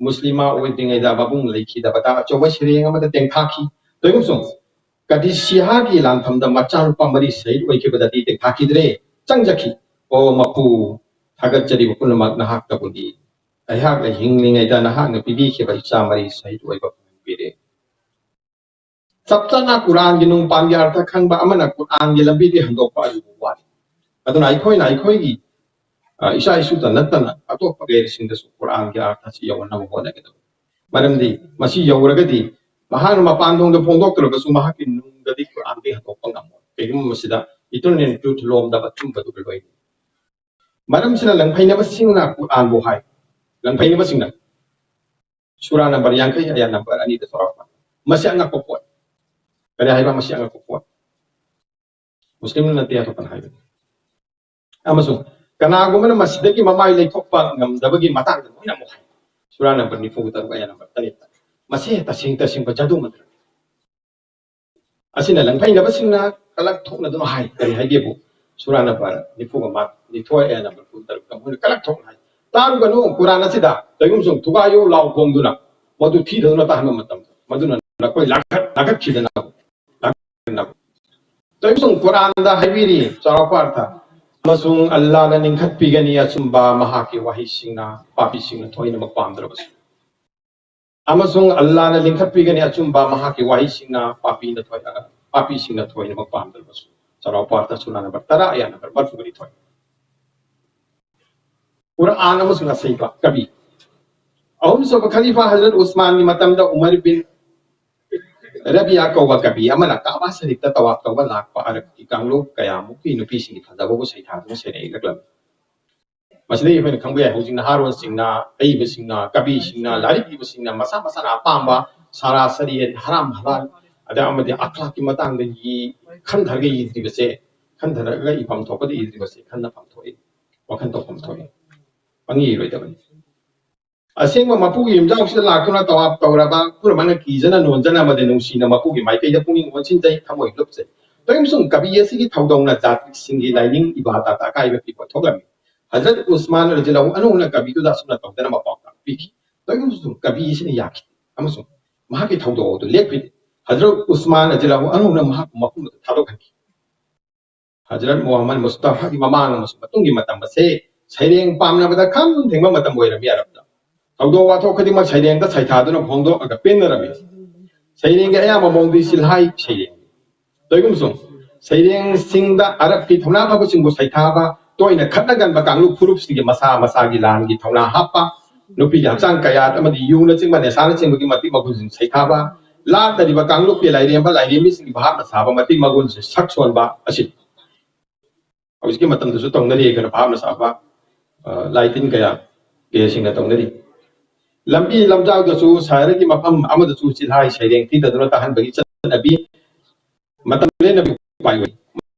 ꯃꯨꯁꯂꯤꯃꯥ ꯑꯣꯏꯗ꯭ꯔꯤꯉꯩꯗ ꯃꯕꯨꯡ ꯂꯩꯈꯤꯗꯕꯗ ꯑꯆꯧꯕ ꯁꯩꯔꯦꯡ ꯑꯃꯗ ꯇꯦꯡꯊꯥꯈꯤ꯫ ꯇꯣꯏꯒꯨꯝꯁꯨꯡ ꯀꯗꯤꯁꯤꯌꯥꯒꯤ ꯂꯥꯟꯐꯝꯗ ꯃꯆꯥꯅꯨꯄꯥ ꯃꯔꯤ ꯁꯍꯤꯗ ꯑꯣꯏꯈꯤꯕꯗꯗꯤ ꯇꯦꯡꯊꯥꯈꯤꯗ꯭ꯔꯦ, ꯆꯪꯖꯈꯤ꯫ "ꯑꯣ ꯃꯄꯨ, ꯊꯥꯒꯠꯆꯔꯤꯕ ꯄꯨꯝꯅꯃꯛ ꯅꯍꯥꯛꯇꯕꯨꯅꯤ꯫ ꯑꯩꯍꯥꯛꯅ ꯍꯤꯡꯂꯤꯉꯩꯗ ꯅꯍꯥꯛꯅ ꯄꯤꯕꯤꯈꯤꯕ ꯏꯆꯥ ꯃꯔꯤ ꯁꯍꯤꯗ ꯑꯣꯏꯕ ꯐꯪꯍꯟꯕꯤꯔꯦ꯫" ꯆꯞ ꯆꯥꯅ ꯀꯨꯔꯥꯟꯒꯤ ꯅꯨꯡꯄꯥꯟꯒꯤ ꯑꯥꯔꯊ ꯈꯪꯕ ꯑꯃꯅ ꯀꯨꯔꯥꯟꯒꯤ ꯂꯝꯕꯤꯗꯤ ꯍꯟꯗꯣꯛꯄ ꯑꯔꯨꯕ ꯋꯥꯅꯤ꯫ ꯑꯗꯨꯅ ꯑꯩꯈꯣꯏꯅ ꯑꯩꯈꯣꯏꯒꯤ, ꯑ, ꯏꯆꯥ ꯏꯁꯨꯇ ꯅꯠꯇꯅ ꯑꯇꯣꯞꯄ ꯀꯌꯥꯁꯤꯡꯗꯁꯨ ꯀꯨꯔꯥꯟꯒꯤ ꯑꯥꯔꯊ ꯑꯁꯤ ꯌꯧꯍꯟꯅꯕ ꯍꯣꯠꯅꯒꯗꯕꯅꯤ꯫ ꯃꯔꯝꯗꯤ ꯃꯁꯤ ꯌꯧꯔꯒꯗꯤ ꯃꯍꯥꯛꯅ ꯃꯄꯥꯟ ꯊꯣꯡꯗ ꯐꯣꯡꯗꯣꯛꯇ꯭ꯔꯕꯁꯨ ꯃꯍꯥꯛꯀꯤ ꯅꯨꯡꯗꯗꯤ ꯀꯨꯔꯥꯟꯗꯒꯤ ꯍꯟꯗꯣꯛꯄ ꯉꯝꯃꯣꯏ꯫ ꯀꯩꯒꯨꯝꯕ ꯃꯁꯤꯗ eternal truth ꯂꯣꯝꯗꯕ ꯑꯆꯨꯝꯕꯗꯨ ꯑꯣꯏꯕ ꯑꯣꯏꯅꯤ꯫ ꯃꯔꯝꯁꯤꯅ ꯂꯪꯐꯩꯅꯕꯁꯤꯡꯅ ꯀꯨꯔꯥꯟꯕꯨ ꯍꯥꯏ, ꯂꯪꯐꯩꯅꯕꯁꯤꯡꯅ ꯁꯨꯔꯥ ꯅꯝꯕꯔ ꯌꯥꯡꯈꯩ, ꯑꯌꯥ ꯅꯝꯕꯔ ꯑꯅꯤꯗ ꯆꯥꯎꯔꯥꯛꯄ꯫ ꯃꯁꯤ ꯑꯉꯛꯄ ꯄꯣꯠ꯫ ꯀꯔꯤ ꯍꯥꯏꯕ ꯃꯁꯤ ꯑꯉꯛꯄ ꯄꯣꯠ? ꯃꯨꯁꯂꯤꯝꯅ ꯅꯠꯇꯦ, ꯑꯇꯣꯞꯄꯅ ꯍꯥꯏꯕꯅꯤ꯫ ꯑꯃꯁꯨꯡ ꯀꯅꯥꯒꯨꯝꯕꯅ ꯃꯁꯤꯗꯒꯤ ꯃꯃꯥꯏ ꯂꯩꯊꯣꯛꯄ ꯉꯝꯗꯕꯒꯤ ꯃꯇꯥꯡꯗ ꯂꯣꯏꯅ ꯑꯃꯨꯛ ꯍꯥꯏ꯫ ꯁꯨꯔꯥ ꯅꯝꯕꯔ ꯅꯤꯐꯨ ꯇꯔꯨꯛ, ꯑꯌꯥ ꯅꯝꯕꯔ ꯇꯔꯦꯠꯇ꯫ ꯃꯁꯤ ꯇꯁꯦꯡ ꯇꯁꯦꯡꯕ ꯖꯥꯗꯨ ꯃꯟꯇ꯭ꯔꯅꯤ꯫ ꯑꯁꯤꯅ ꯂꯪꯐꯩꯅꯕꯁꯤꯡꯅ ꯀꯂꯛ ꯊꯣꯛꯅꯗꯨꯅ ꯍꯥꯏ, ꯀꯔꯤ ꯍꯥꯏꯒꯦꯕꯨ, ꯁꯨꯔꯥ ꯅꯝꯕꯔ ꯅꯤꯐꯨꯒ ꯃꯥ-, ꯅꯤꯊꯣꯏ, ꯑꯦ, ꯅꯝꯕꯔ ꯀꯨꯟꯇꯔꯨꯛꯇ ꯃꯣꯏꯅ ꯀꯂꯛ ꯊꯣꯛꯅ ꯍꯥꯏ, "ꯇꯥꯔꯨꯒꯅꯨ, ꯀꯨꯔꯥꯟ ꯑꯁꯤꯗ ꯀꯩꯒꯨꯝꯕ ꯁꯨꯝ ꯊꯨꯒꯥꯏꯌꯨ" ꯂꯥꯎ ꯈꯣꯡꯗꯨꯅ ꯃꯗꯨ ꯊꯤꯗꯗꯨꯅ ꯇꯥꯍꯟꯕ ꯃꯇꯝꯗ, ꯃꯗꯨꯅ ꯅꯈꯣꯏ ꯂꯥꯈꯠ-, ꯂꯥꯈꯠꯈꯤꯗꯅ, ꯂꯥꯈꯠꯈꯤꯗꯅ꯫ ꯀꯩꯒꯨꯝꯕ ꯁꯨꯝ ꯀꯨꯔꯥꯟꯗ ꯍꯥꯏꯕꯤꯔꯤ, ꯆꯥꯎꯔꯥꯛꯄ ꯑꯔꯊ, "ꯑꯃꯁꯨꯡ ꯑꯜꯂꯥꯅ ꯂꯤꯡꯈꯠꯄꯤꯒꯅꯤ ꯑꯆꯨꯝꯕ ꯃꯍꯥꯛꯀꯤ ꯋꯥꯍꯩꯁꯤꯡꯅ ꯄꯥꯄꯤꯁꯤꯡꯅ ꯊꯣꯏꯅꯃꯛ ꯄꯥꯝꯗ꯭ꯔꯕꯁꯨ"꯫ ꯑꯃꯁꯨꯡ ꯑꯜꯂꯥꯅ ꯂꯤꯡꯈꯠꯄꯤꯒꯅꯤ ꯑꯆꯨꯝꯕ ꯃꯍꯥꯛꯀꯤ ꯋꯥꯍꯩꯁꯤꯡꯅ ꯄꯥꯄꯤꯅ ꯊꯣꯏ-, ꯄꯥꯄꯤꯁꯤꯡꯅ ꯊꯣꯏꯅꯃꯛ ꯄꯥꯝꯗ꯭ꯔꯕꯁꯨ꯫ ꯆꯥꯎꯔꯥꯛꯄ ꯑꯔꯊ ꯁꯨꯔꯥ ꯅꯝꯕꯔ ꯇꯔꯥ, ꯑꯌꯥ ꯅꯝꯕꯔ ꯃꯔꯤꯐꯨꯒ ꯅꯤꯊꯣꯏ꯫ ꯀꯨꯔꯥꯟ ꯑꯃꯁꯨꯡ ꯑꯁꯩꯕ ꯀꯕꯤ꯫ ꯑꯍꯨꯝꯁꯨꯕ ꯈꯂꯤꯐꯥ ꯍꯖꯔꯠ ꯎꯁꯃꯥꯟꯒꯤ ꯃꯇꯝꯗ ꯎꯃꯔ ꯕꯤꯟ ꯔꯕꯤꯌꯥ ꯀꯧꯕ ꯀꯕꯤ ꯑꯃꯅ ꯀꯥꯕꯥ ꯁꯔꯤꯐꯇ ꯇꯋꯥꯐ ꯇꯧꯕ ꯂꯥꯛꯄ ꯑꯔꯕꯀꯤ ꯀꯥꯡꯂꯨꯞ ꯀꯌꯥꯃꯨꯛꯀꯤ ꯅꯨꯄꯤꯁꯤꯡꯒꯤ ꯐꯖꯕꯕꯨ ꯁꯩꯊꯥꯗꯨꯅ ꯁꯩꯔꯦꯡ ꯏꯔꯛꯂꯝꯃꯤ꯫ ꯃꯁꯤꯗꯒꯤ ꯑꯩꯈꯣꯏꯅ ꯈꯪꯕ ꯌꯥꯏ, ꯍꯧꯖꯤꯛ ꯅꯍꯥꯔꯣꯜꯁꯤꯡꯅ, ꯑꯏꯕꯁꯤꯡꯅ, ꯀꯕꯤꯁꯤꯡꯅ, ꯂꯥꯏꯔꯤꯛ ꯏꯕꯁꯤꯡꯅ ꯃꯁꯥ ꯃꯁꯥꯅ ꯑꯄꯥꯝꯕ ꯁꯔꯥꯁꯔꯤ, ꯍꯔꯥꯝ ꯍꯂꯥꯜ, ꯑꯗ ꯑꯃꯗꯤ ꯑꯈ꯭ꯂꯥꯛꯀꯤ ꯃꯇꯥꯡꯗ ꯏ-, ꯈꯟꯊꯔꯒ ꯏꯗ꯭ꯔꯤꯕꯁꯦ, ꯈꯟꯊꯔꯒ ꯏꯐꯝ ꯊꯣꯛꯄꯗ ꯏꯗ꯭ꯔꯤꯕꯁꯦ ꯈꯟꯅꯐꯝ ꯊꯣꯛꯏ, ꯋꯥꯈꯜ ꯇꯧꯐꯝ ꯊꯣꯛꯏ, ꯄꯪꯏ ꯏꯔꯣꯏꯗꯕꯅꯤ꯫ ꯑꯁꯦꯡꯕ ꯃꯄꯨꯒꯤ ꯌꯨꯝꯖꯥꯎꯁꯤꯗ ꯂꯥꯛꯇꯨꯅ ꯇꯋꯥꯞ ꯇꯧꯔꯕ ꯄꯨꯝꯅꯃꯛꯅ ꯀꯤꯖꯅ ꯅꯣꯟꯖꯅ ꯑꯃꯗꯤ ꯅꯨꯡꯁꯤꯅ ꯃꯄꯨꯒꯤ ꯃꯥꯏꯀꯩꯗ ꯄꯨꯛꯅꯤꯡ ꯑꯣꯟꯁꯤꯟꯖꯩ, ꯊꯃꯣꯏ ꯂꯨꯞꯆꯩ꯫ ꯇꯧꯏꯒꯨꯝꯁꯨꯡ ꯀꯕꯤ ꯑꯁꯤꯒꯤ ꯊꯧꯗꯧꯅ ꯖꯥꯇꯤꯁꯤꯡꯒꯤ ꯂꯥꯏꯅꯤꯡ ꯏꯕꯥꯗꯥꯠꯇ ꯑꯀꯥꯏꯕ ꯄꯤꯕ ꯊꯣꯛꯂꯝꯃꯤ꯫ ꯍꯖꯔꯠ ꯎꯁꯃꯥꯟ ꯔꯖꯤꯌꯜꯂꯥꯍꯨ ꯑꯟꯍꯨꯅ ꯀꯕꯤꯗꯨꯗ ꯑꯁꯨꯝꯅ ꯇꯧꯗꯅꯕ ꯄꯥꯎꯇꯥꯛ ꯄꯤꯈꯤ꯫ ꯇꯧꯏꯒꯨꯝꯁꯨꯡ ꯀꯕꯤ ꯑꯁꯤꯅ ꯌꯥꯈꯤ ꯑꯃꯁꯨꯡ ꯃꯍꯥꯛꯀꯤ ꯊꯧꯗꯧ ꯑꯗꯨ ꯂꯦꯞꯈꯤꯗꯦ꯫ ꯍꯖꯔꯠ ꯎꯁꯃꯥꯟ ꯔꯖꯤꯌꯜꯂꯥꯍꯨ ꯑꯟꯍꯨꯅ ꯃꯍꯥꯛꯄꯨ ꯃꯐꯝ ꯑꯗꯨꯗ ꯊꯥꯗꯣꯛꯍꯟꯈꯤ꯫ ꯍꯖꯔꯠ ꯃꯨꯍꯝꯃꯗ ꯃꯨꯁꯇꯐꯥꯒꯤ ꯃꯃꯥꯡ ꯑꯃꯁꯨꯡ ꯃꯇꯨꯡꯒꯤ ꯃꯇꯝ ꯑꯁꯦ ꯁꯩꯔꯦꯡ ꯄꯥꯝꯅꯕꯗ ꯈꯝ ꯊꯦꯡꯕ ꯃꯇꯝ ꯑꯣꯏꯔꯝꯃꯤ ꯑꯔꯕꯇ꯫ ꯊꯧꯗꯣꯛ ꯋꯥꯊꯣꯛ ꯈꯨꯗꯤꯡꯃꯛ ꯁꯩꯔꯦꯡꯗ ꯁꯩꯊꯥꯗꯨꯅ ꯐꯣꯡꯗꯣꯛꯂꯒ ꯄꯦꯟꯅꯔꯝꯃꯤ꯫ ꯁꯩꯔꯦꯡꯒꯤ ꯑꯌꯥꯝꯕ ꯃꯑꯣꯡꯗꯤ ꯆꯤꯜꯍꯥꯏ ꯁꯩꯔꯦꯡ꯫ ꯇꯧꯏꯒꯨꯝꯁꯨꯡ ꯁꯩꯔꯦꯡꯁꯤꯡꯗ ꯑꯔꯕꯀꯤ ꯊꯧꯅꯥ ꯐꯕꯁꯤꯡꯕꯨ ꯁꯩꯊꯥꯕ, ꯇꯣꯏꯅ ꯈꯠꯅꯒꯟꯕ ꯀꯥꯡꯂꯨꯞ ꯐꯨꯔꯨꯞꯁꯤꯡꯒꯤ ꯃꯁꯥ ꯃꯁꯥꯒꯤ ꯂꯥꯟꯒꯤ ꯊꯧꯅꯥ ꯍꯥꯞꯄ, ꯅꯨꯄꯤꯒꯤ ꯍꯛꯆꯥꯡ ꯀꯌꯥꯠ ꯑꯃꯗꯤ ꯌꯨꯅꯆꯤꯡꯕ ꯅꯦꯁꯥꯅꯆꯤꯡꯕꯒꯤ ꯃꯇꯤꯛ ꯃꯒꯨꯟꯁꯤꯡ ꯁꯩꯊꯥꯕ, ꯂꯥꯠꯅꯔꯤꯕ ꯀꯥꯡꯂꯨꯞꯀꯤ ꯂꯥꯏꯔꯦꯝꯕ ꯂꯥꯏꯔꯦꯝꯕꯤꯁꯤꯡꯒꯤ ꯚꯥꯞꯅ ꯁꯥꯕ ꯃꯇꯤꯛ ꯃꯒꯨꯟꯁꯤꯡ ꯁꯛ ꯁꯣꯟꯕ ꯑꯁꯤ ꯍꯧꯖꯤꯛꯀꯤ ꯃꯇꯝꯗꯁꯨ ꯇꯧꯅꯔꯤ꯫ ꯑꯩꯈꯣꯏꯅ ꯚꯥꯞꯅ ꯁꯥꯕ, ꯑ, ꯂꯥꯏꯇꯤꯟ ꯀꯌꯥ, ꯀꯌꯥꯁꯤꯡꯅ ꯇꯧꯅꯔꯤ꯫ ꯂꯝꯕꯤ ꯂꯝꯖꯥꯎꯗꯁꯨ, ꯁꯍꯔꯒꯤ ꯃꯐꯝ ꯑꯃꯗꯁꯨ ꯆꯤꯜꯍꯥꯏ ꯁꯩꯔꯦꯡ ꯊꯤꯗꯗꯨꯅ ꯇꯥꯍꯟꯕꯒꯤ ꯆꯠꯅꯕꯤ ꯃꯇꯝ ꯂꯦꯟꯅꯕꯒꯤ ꯎꯄꯥꯏ ꯑꯣꯏ꯫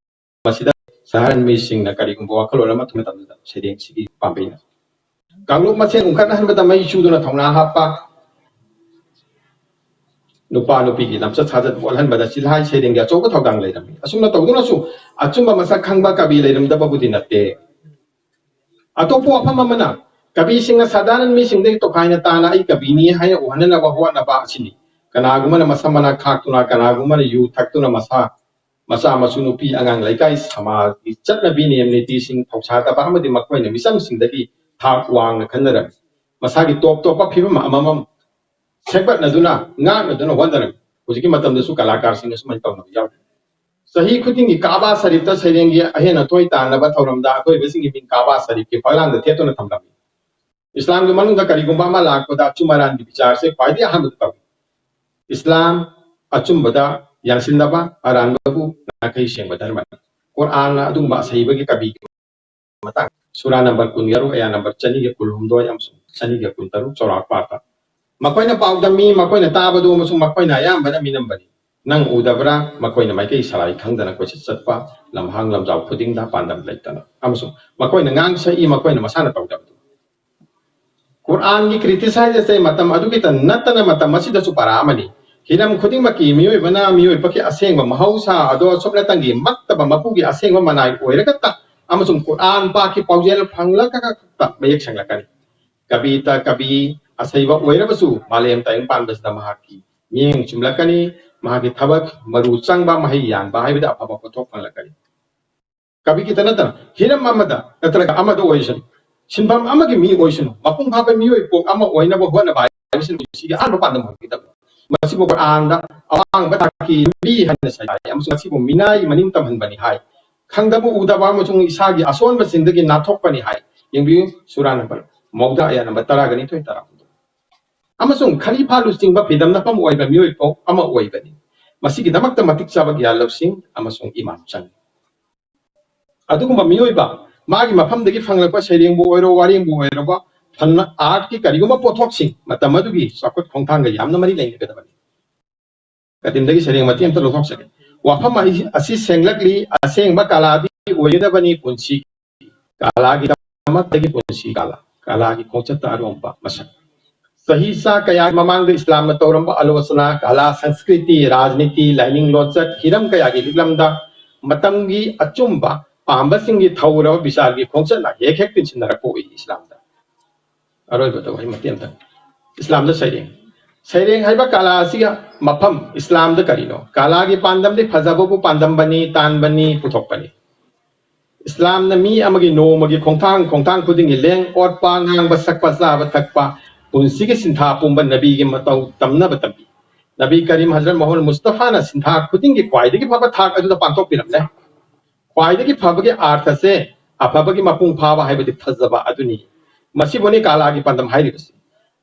ꯃꯁꯤꯗ ꯁꯍꯔ ꯃꯤꯁꯤꯡꯅ ꯀꯔꯤꯒꯨꯝꯕ ꯋꯥꯈꯜꯂꯣꯟ ꯑꯃ ꯊꯝꯕ ꯃꯇꯝꯗ ꯁꯩꯔꯦꯡꯁꯤꯒꯤ ꯄꯥꯝꯕꯩꯅ ꯀꯥꯡꯂꯨꯞ ꯃꯁꯦꯟ ꯎꯪꯈꯠꯅꯍꯟꯕꯗ ꯃꯩ ꯆꯨꯗꯨꯅ ꯊꯧꯅꯥ ꯍꯥꯞꯄ, ꯅꯨꯄꯥ ꯅꯨꯄꯤꯒꯤ ꯂꯝꯆꯠ ꯁꯥꯖꯠ ꯑꯣꯜꯍꯟꯕꯗ ꯆꯤꯜꯍꯥꯏ ꯁꯩꯔꯦꯡꯒꯤ ꯑꯆꯧꯕ ꯊꯧꯗꯥꯡ ꯂꯩꯔꯝꯃꯤ꯫ ꯑꯁꯨꯝꯅ ꯇꯧꯗꯨꯅꯁꯨ ꯑꯆꯨꯝꯕ ꯃꯁꯛ ꯈꯪꯕ ꯀꯕꯤ ꯂꯩꯔꯝꯗꯕꯕꯨꯗꯤ ꯅꯠꯇꯦ꯫ ꯑꯇꯣꯞꯄ ꯋꯥꯐꯝ ꯑꯃꯅ, ꯀꯕꯤꯁꯤꯡꯅ ꯁꯥꯗꯥꯔꯟ ꯃꯤꯁꯤꯡꯗꯒꯤ ꯇꯣꯈꯥꯏꯅ ꯇꯥꯅ ꯑꯩ ꯀꯕꯤꯅꯤ ꯍꯥꯏꯅ ꯎꯍꯟꯅꯅꯕ ꯍꯣꯠꯅꯕ ꯑꯁꯤꯅꯤ꯫ ꯀꯅꯥꯒꯨꯝꯕꯅ ꯃꯁꯝ ꯃꯅꯥ ꯈꯥꯛꯇꯨꯅ, ꯀꯅꯥꯒꯨꯝꯕꯅ ꯌꯨ ꯊꯛꯇꯨꯅ ꯃꯁꯥ, ꯃꯆꯥ ꯃꯁꯨ ꯅꯨꯄꯤ ꯑꯉꯥꯡ ꯂꯩꯀꯥꯏ ꯁꯃꯥꯖꯒꯤ ꯆꯠꯅꯕꯤ ꯅꯤꯌꯝ ꯅꯤꯇꯤꯁꯤꯡ ꯊꯧꯁꯥꯗꯕ ꯑꯃꯗꯤ ꯃꯈꯣꯏꯅ ꯃꯤꯆꯝꯁꯤꯡꯗꯒꯤ ꯊꯥꯛ ꯋꯥꯡꯅ ꯈꯟꯅꯔꯝꯃꯤ꯫ ꯃꯁꯥꯒꯤ ꯇꯣꯞ ꯇꯣꯞꯄ ꯐꯤꯕꯝ ꯑꯃꯃꯝ ꯁꯦꯝꯒꯠꯅꯗꯨꯅ, ꯉꯥꯛꯅꯗꯨꯅ ꯍꯣꯠꯅꯔꯝꯃꯤ꯫ ꯍꯧꯖꯤꯛꯀꯤ ꯃꯇꯝꯗꯁꯨ ꯀꯂꯥꯀꯥꯔꯁꯤꯡꯅ ꯁꯨꯃꯥꯏꯅ ꯇꯧꯅꯕ ꯌꯥꯎꯔꯤ꯫ ꯆꯍꯤ ꯈꯨꯗꯤꯡꯒꯤ ꯀꯥꯕꯥ ꯁꯔꯤꯐꯇ ꯁꯩꯔꯦꯡꯒꯤ ꯑꯍꯦꯟ ꯑꯊꯣꯏ ꯇꯥꯟꯅꯕ ꯊꯧꯔꯝꯗ ꯑꯊꯣꯏꯕꯁꯤꯡꯒꯤ ꯃꯤꯡ ꯀꯥꯕꯥ ꯁꯔꯤꯐꯀꯤ ꯐꯛꯂꯥꯡꯗ ꯊꯦꯠꯇꯨꯅ ꯊꯝꯂꯝꯃꯤ꯫ ꯏꯁꯂꯥꯝꯒꯤ ꯃꯅꯨꯡꯗ ꯀꯔꯤꯒꯨꯝꯕ ꯑꯃ ꯂꯥꯛꯄꯗ ꯑꯆꯨꯝ ꯑꯔꯥꯟꯒꯤ ꯕꯤꯆꯥꯔꯁꯦ ꯈ꯭ꯋꯥꯏꯗꯒꯤ ꯑꯍꯥꯟꯕꯗ ꯇꯧꯏ꯫ ꯏꯁꯂꯥꯝ ꯑꯆꯨꯝꯕꯗ ꯌꯥꯟꯁꯤꯟꯅꯕ, ꯑꯔꯥꯟꯕꯕꯨ ꯅꯥꯈꯩ ꯁꯦꯡꯕ ꯙꯔꯃꯅꯤ꯫ ꯀꯨꯔꯑꯥꯟꯅ ꯑꯗꯨꯒꯨꯝꯕ ꯑꯁꯩꯕꯒꯤ ꯀꯕꯤꯒꯤ ꯃꯇꯥꯡ, ꯁꯨꯔꯥ ꯅꯝꯕꯔ ꯀꯨꯟꯇꯔꯨꯛ, ꯑꯌꯥ ꯅꯝꯕꯔ ꯆꯅꯤꯒ ꯀꯨꯟꯍꯨꯝꯗꯣꯏ ꯑꯃꯁꯨꯡ ꯆꯅꯤꯒ ꯀꯨꯟꯇꯔꯨꯛ ꯆꯥꯎꯔꯥꯛꯄ ꯑꯥꯔꯊ꯫ ꯃꯈꯣꯏꯅ ꯄꯥꯎꯗꯝꯃꯤ, ꯃꯈꯣꯏꯅ ꯇꯥꯕꯗꯨ ꯑꯃꯁꯨꯡ ꯃꯈꯣꯏꯅ ꯑꯌꯥꯝꯕꯅ ꯃꯤꯅꯝꯕꯅꯤ꯫ ꯅꯪ ꯎꯗꯕ꯭ꯔꯥ? ꯃꯈꯣꯏꯅ ꯃꯥꯏꯀꯩ ꯁꯂꯥꯏ ꯈꯪꯗꯅ ꯀꯣꯏꯆꯠ ꯆꯠꯄ, ꯂꯝꯍꯥꯡ ꯂꯝꯖꯥꯎ ꯈꯨꯗꯤꯡꯗ ꯄꯥꯟꯗꯝ ꯂꯩꯇꯅ꯫ ꯑꯃꯁꯨꯡ ꯃꯈꯣꯏꯅ ꯉꯥꯡ ꯁꯛꯏ, ꯃꯈꯣꯏꯅ ꯃꯁꯥꯅ ꯇꯧꯗꯕꯗꯨ꯫ ꯀꯨꯔꯑꯥꯟꯒꯤ criticize ꯑꯁꯦ ꯃꯇꯝ ꯑꯗꯨꯒꯤꯇ ꯅꯠꯇꯅ ꯃꯇꯝ ꯑꯁꯤꯗꯁꯨ ꯄꯥꯔꯥ ꯑꯃꯅꯤ꯫ ꯍꯤꯔꯝ ꯈꯨꯗꯤꯡꯃꯛꯀꯤ ꯃꯤꯑꯣꯏꯕꯅ ꯃꯤꯑꯣꯏꯕꯒꯤ ꯑꯁꯦꯡꯕ ꯃꯍꯧꯁꯥ ꯑꯗꯣ ꯁꯨꯞꯅꯇꯪꯒꯤ ꯃꯛꯇꯕ ꯃꯄꯨꯒꯤ ꯑꯁꯦꯡꯕ ꯃꯅꯥꯏ ꯑꯣꯏꯔꯒꯇ ꯑꯃꯁꯨꯡ ꯀꯨꯔꯑꯥꯟ ꯄꯥꯛꯀꯤ ꯄꯥꯎꯖꯦꯜ ꯐꯪꯂꯒ ꯈꯛꯇ ꯃꯌꯦꯛ ꯁꯦꯡꯂꯛꯀꯅꯤ꯫ ꯀꯕꯤꯇ ꯀꯕꯤ ꯑꯁꯩꯕ ꯑꯣꯏꯔꯕꯁꯨ ꯃꯥꯂꯦꯝ ꯇꯥꯏꯕꯪ ꯄꯥꯟꯕꯁꯤꯗ ꯃꯍꯥꯛꯀꯤ ꯃꯤꯠꯌꯦꯡ ꯆꯨꯝꯂꯛꯀꯅꯤ, ꯃꯍꯥꯛꯀꯤ ꯊꯕꯛ ꯃꯔꯨ ꯆꯪꯕ ꯃꯍꯩ ꯌꯥꯟꯕ ꯍꯥꯏꯕꯗ ꯑꯐꯕ ꯄꯣꯠꯊꯣꯛ ꯐꯪꯂꯛꯀꯅꯤ꯫ ꯀꯕꯤ ꯈꯛꯇ ꯅꯠꯇꯅ ꯍꯤꯔꯝ ꯑꯃꯗ ꯅꯠꯇ꯭ꯔꯒ ꯑꯃꯗ ꯑꯣꯏꯁꯅꯨ, ꯁꯤꯟꯐꯝ ꯑꯃꯒꯤ ꯃꯤ ꯑꯣꯏꯁꯅꯨ, ꯃꯄꯨꯡ ꯐꯥꯕ ꯃꯤꯑꯣꯏ ꯄꯣꯛ ꯑꯃ ꯑꯣꯏꯅꯕ ꯍꯣꯠꯅꯕ ꯍꯥꯏꯕꯁꯤꯅ ꯄꯨꯟꯁꯤꯒꯤ ꯑꯍꯥꯟꯕ ꯄꯥꯟꯗꯝ ꯑꯣꯏꯒꯗꯕꯅꯤ꯫ ꯃꯁꯤꯕꯨ ꯀꯨꯔꯑꯥꯟꯗ ꯑꯋꯥꯡꯕ ꯊꯥꯛꯀꯤ ꯂꯝꯕꯤ ꯍꯥꯏꯅ ꯁꯩꯗꯥꯏ ꯑꯃꯁꯨꯡ ꯃꯁꯤꯕꯨ ꯃꯤꯅꯥꯏ ꯃꯅꯤꯡ ꯇꯝꯍꯟꯕꯅꯤ ꯍꯥꯏ꯫ ꯈꯪꯗꯕ ꯎꯗꯕ ꯑꯃꯁꯨꯡ ꯏꯁꯥꯒꯤ ꯑꯁꯣꯟꯕꯁꯤꯡꯗꯒꯤ ꯅꯥꯊꯣꯛꯄꯅꯤ ꯍꯥꯏ꯫ ꯌꯦꯡꯕꯤꯌꯨ, ꯁꯨꯔꯥ ꯅꯝꯕꯔ ꯃꯧꯗ꯭ꯔꯥ, ꯑꯌꯥ ꯅꯝꯕꯔ ꯇꯔꯥꯒ ꯅꯤꯊꯣꯏ, ꯇꯔꯥꯍꯨꯝꯗꯣꯏ꯫ ꯑꯃꯁꯨꯡ ꯈꯂꯤꯐꯥ ꯂꯨꯆꯤꯡꯕ ꯐꯤꯗꯝꯅꯐꯝ ꯑꯣꯏꯕ ꯃꯤꯑꯣꯏ ꯄꯣꯛ ꯑꯃ ꯑꯣꯏꯕꯅꯤ꯫ ꯃꯁꯤꯒꯤꯗꯃꯛꯇ ꯃꯇꯤꯛ ꯆꯥꯕ ꯒ꯭ꯌꯥꯟ ꯂꯧꯁꯤꯡ ꯑꯃꯁꯨꯡ ꯏꯃꯥꯟ ꯆꯪꯏ꯫ ꯑꯗꯨꯒꯨꯝꯕ ꯃꯤꯑꯣꯏꯕ, ꯃꯥꯒꯤ ꯃꯐꯝꯗꯒꯤ ꯐꯪꯂꯛꯄ ꯁꯩꯔꯦꯡꯕꯨ ꯑꯣꯏꯔꯣ, ꯋꯥꯔꯦꯡꯕꯨ ꯑꯣꯏꯔꯕ, ꯐꯟ ꯑꯥꯔꯠꯀꯤ ꯀꯔꯤꯒꯨꯝꯕ ꯄꯣꯠꯊꯣꯛꯁꯤꯡ ꯃꯇꯝ ꯑꯗꯨꯒꯤ ꯆꯥꯎꯈꯠ ꯈꯣꯡꯊꯥꯡꯒ ꯌꯥꯝꯅ ꯃꯔꯤ ꯂꯩꯅꯒꯗꯕꯅꯤ꯫ ꯀꯗꯤꯝꯗꯒꯤ ꯁꯩꯔꯦꯡ ꯃꯇꯦꯛ ꯑꯃꯇ ꯂꯧꯊꯣꯛꯆꯒꯦ꯫ ꯋꯥꯐꯝ ꯑꯁꯤ ꯁꯦꯡꯂꯛꯂꯤ, ꯑꯁꯦꯡꯕ ꯀꯂꯥꯗꯤ ꯑꯣꯏꯒꯗꯕꯅꯤ ꯄꯨꯟꯁꯤ ꯀꯂꯥꯒꯤꯗꯃꯛꯇꯒꯤ ꯄꯨꯟꯁꯤ ꯀꯂꯥ, ꯀꯂꯥꯒꯤ ꯈꯣꯡꯆꯠꯇ ꯑꯔꯣꯝꯕ ꯃꯁꯛ꯫ ꯆꯍꯤ ꯆꯥ ꯀꯌꯥꯒꯤ ꯃꯃꯥꯡꯗ ꯏꯁꯂꯥꯝꯅ ꯇꯧꯔꯝꯕ ꯑꯂꯣꯆꯅꯥ, ꯀꯂꯥ, ꯁꯪꯁꯀ꯭ꯔꯤꯇꯤ, ꯔꯥꯖꯅꯤꯇꯤ, ꯂꯥꯏꯅꯤꯡ ꯂꯣꯟꯆꯠ, ꯍꯤꯔꯝ ꯀꯌꯥꯒꯤ ꯂꯤꯛꯂꯝꯗ ꯃꯇꯝꯒꯤ ꯑꯆꯨꯝꯕ ꯄꯥꯝꯕꯁꯤꯡꯒꯤ ꯊꯧꯔꯕ ꯕꯤꯆꯥꯔꯒꯤ ꯈꯣꯡꯆꯠꯅ ꯍꯦꯛ ꯍꯦꯛ ꯇꯤꯟꯁꯤꯟꯅꯔꯛꯄ ꯎꯏ ꯏꯁꯂꯥꯝꯗ꯫ ꯑꯔꯣꯏꯕꯗ ꯋꯥꯍꯩ ꯃꯇꯦꯛ ꯑꯃꯇꯪ꯫ ꯏꯁꯂꯥꯝꯗ ꯁꯩꯔꯦꯡ꯫ ꯁꯩꯔꯦꯡ ꯍꯥꯏꯕ ꯀꯂꯥ ꯑꯁꯤꯒ ꯃꯐꯝ ꯏꯁꯂꯥꯝꯗ ꯀꯔꯤꯅꯣ? ꯀꯂꯥꯒꯤ ꯄꯥꯟꯗꯝꯗꯤ ꯐꯖꯕꯕꯨ ꯄꯥꯟꯗꯝꯕꯅꯤ, ꯇꯥꯟꯕꯅꯤ, ꯄꯨꯊꯣꯛꯄꯅꯤ꯫ ꯏꯁꯂꯥꯝꯅ ꯃꯤ ꯑꯃꯒꯤ ꯅꯣꯡꯃꯒꯤ ꯈꯣꯡꯊꯥꯡ ꯈꯣꯡꯊꯥꯡ ꯈꯨꯗꯤꯡꯒꯤ ꯂꯦꯡ ꯑꯣꯠꯄ, ꯉꯥꯡꯕ ꯁꯛꯄ, ꯆꯥꯕ ꯊꯛꯄ, ꯄꯨꯟꯁꯤꯒꯤ ꯁꯤꯟꯊꯥ ꯄꯨꯝꯕ ꯅꯕꯤꯒꯤ ꯃꯇꯧ ꯇꯝꯅꯕ ꯇꯝꯕꯤ꯫ ꯅꯕꯤ ꯀꯔꯤꯝ ꯍꯖꯔꯠ ꯃꯨꯍꯝꯃꯗ ꯃꯨꯁꯇꯐꯥꯅ ꯁꯤꯟꯊꯥ ꯈꯨꯗꯤꯡꯒꯤ ꯈ꯭ꯋꯥꯏꯗꯒꯤ ꯐꯕ ꯊꯥꯛ ꯑꯗꯨꯗ ꯄꯥꯡꯊꯣꯛꯄꯤꯔꯝꯂꯦ꯫ ꯈ꯭ꯋꯥꯏꯗꯒꯤ ꯐꯕꯒꯤ ꯑꯥꯔꯊꯁꯦ ꯑꯐꯕꯒꯤ ꯃꯄꯨꯡ ꯐꯥꯕ ꯍꯥꯏꯕꯗꯤ ꯐꯖꯕ ꯑꯗꯨꯅꯤ꯫ ꯃꯁꯤꯕꯨꯅꯤ ꯀꯂꯥꯒꯤ ꯄꯥꯟꯗꯝ ꯍꯥꯏꯔꯤꯕꯁꯤ꯫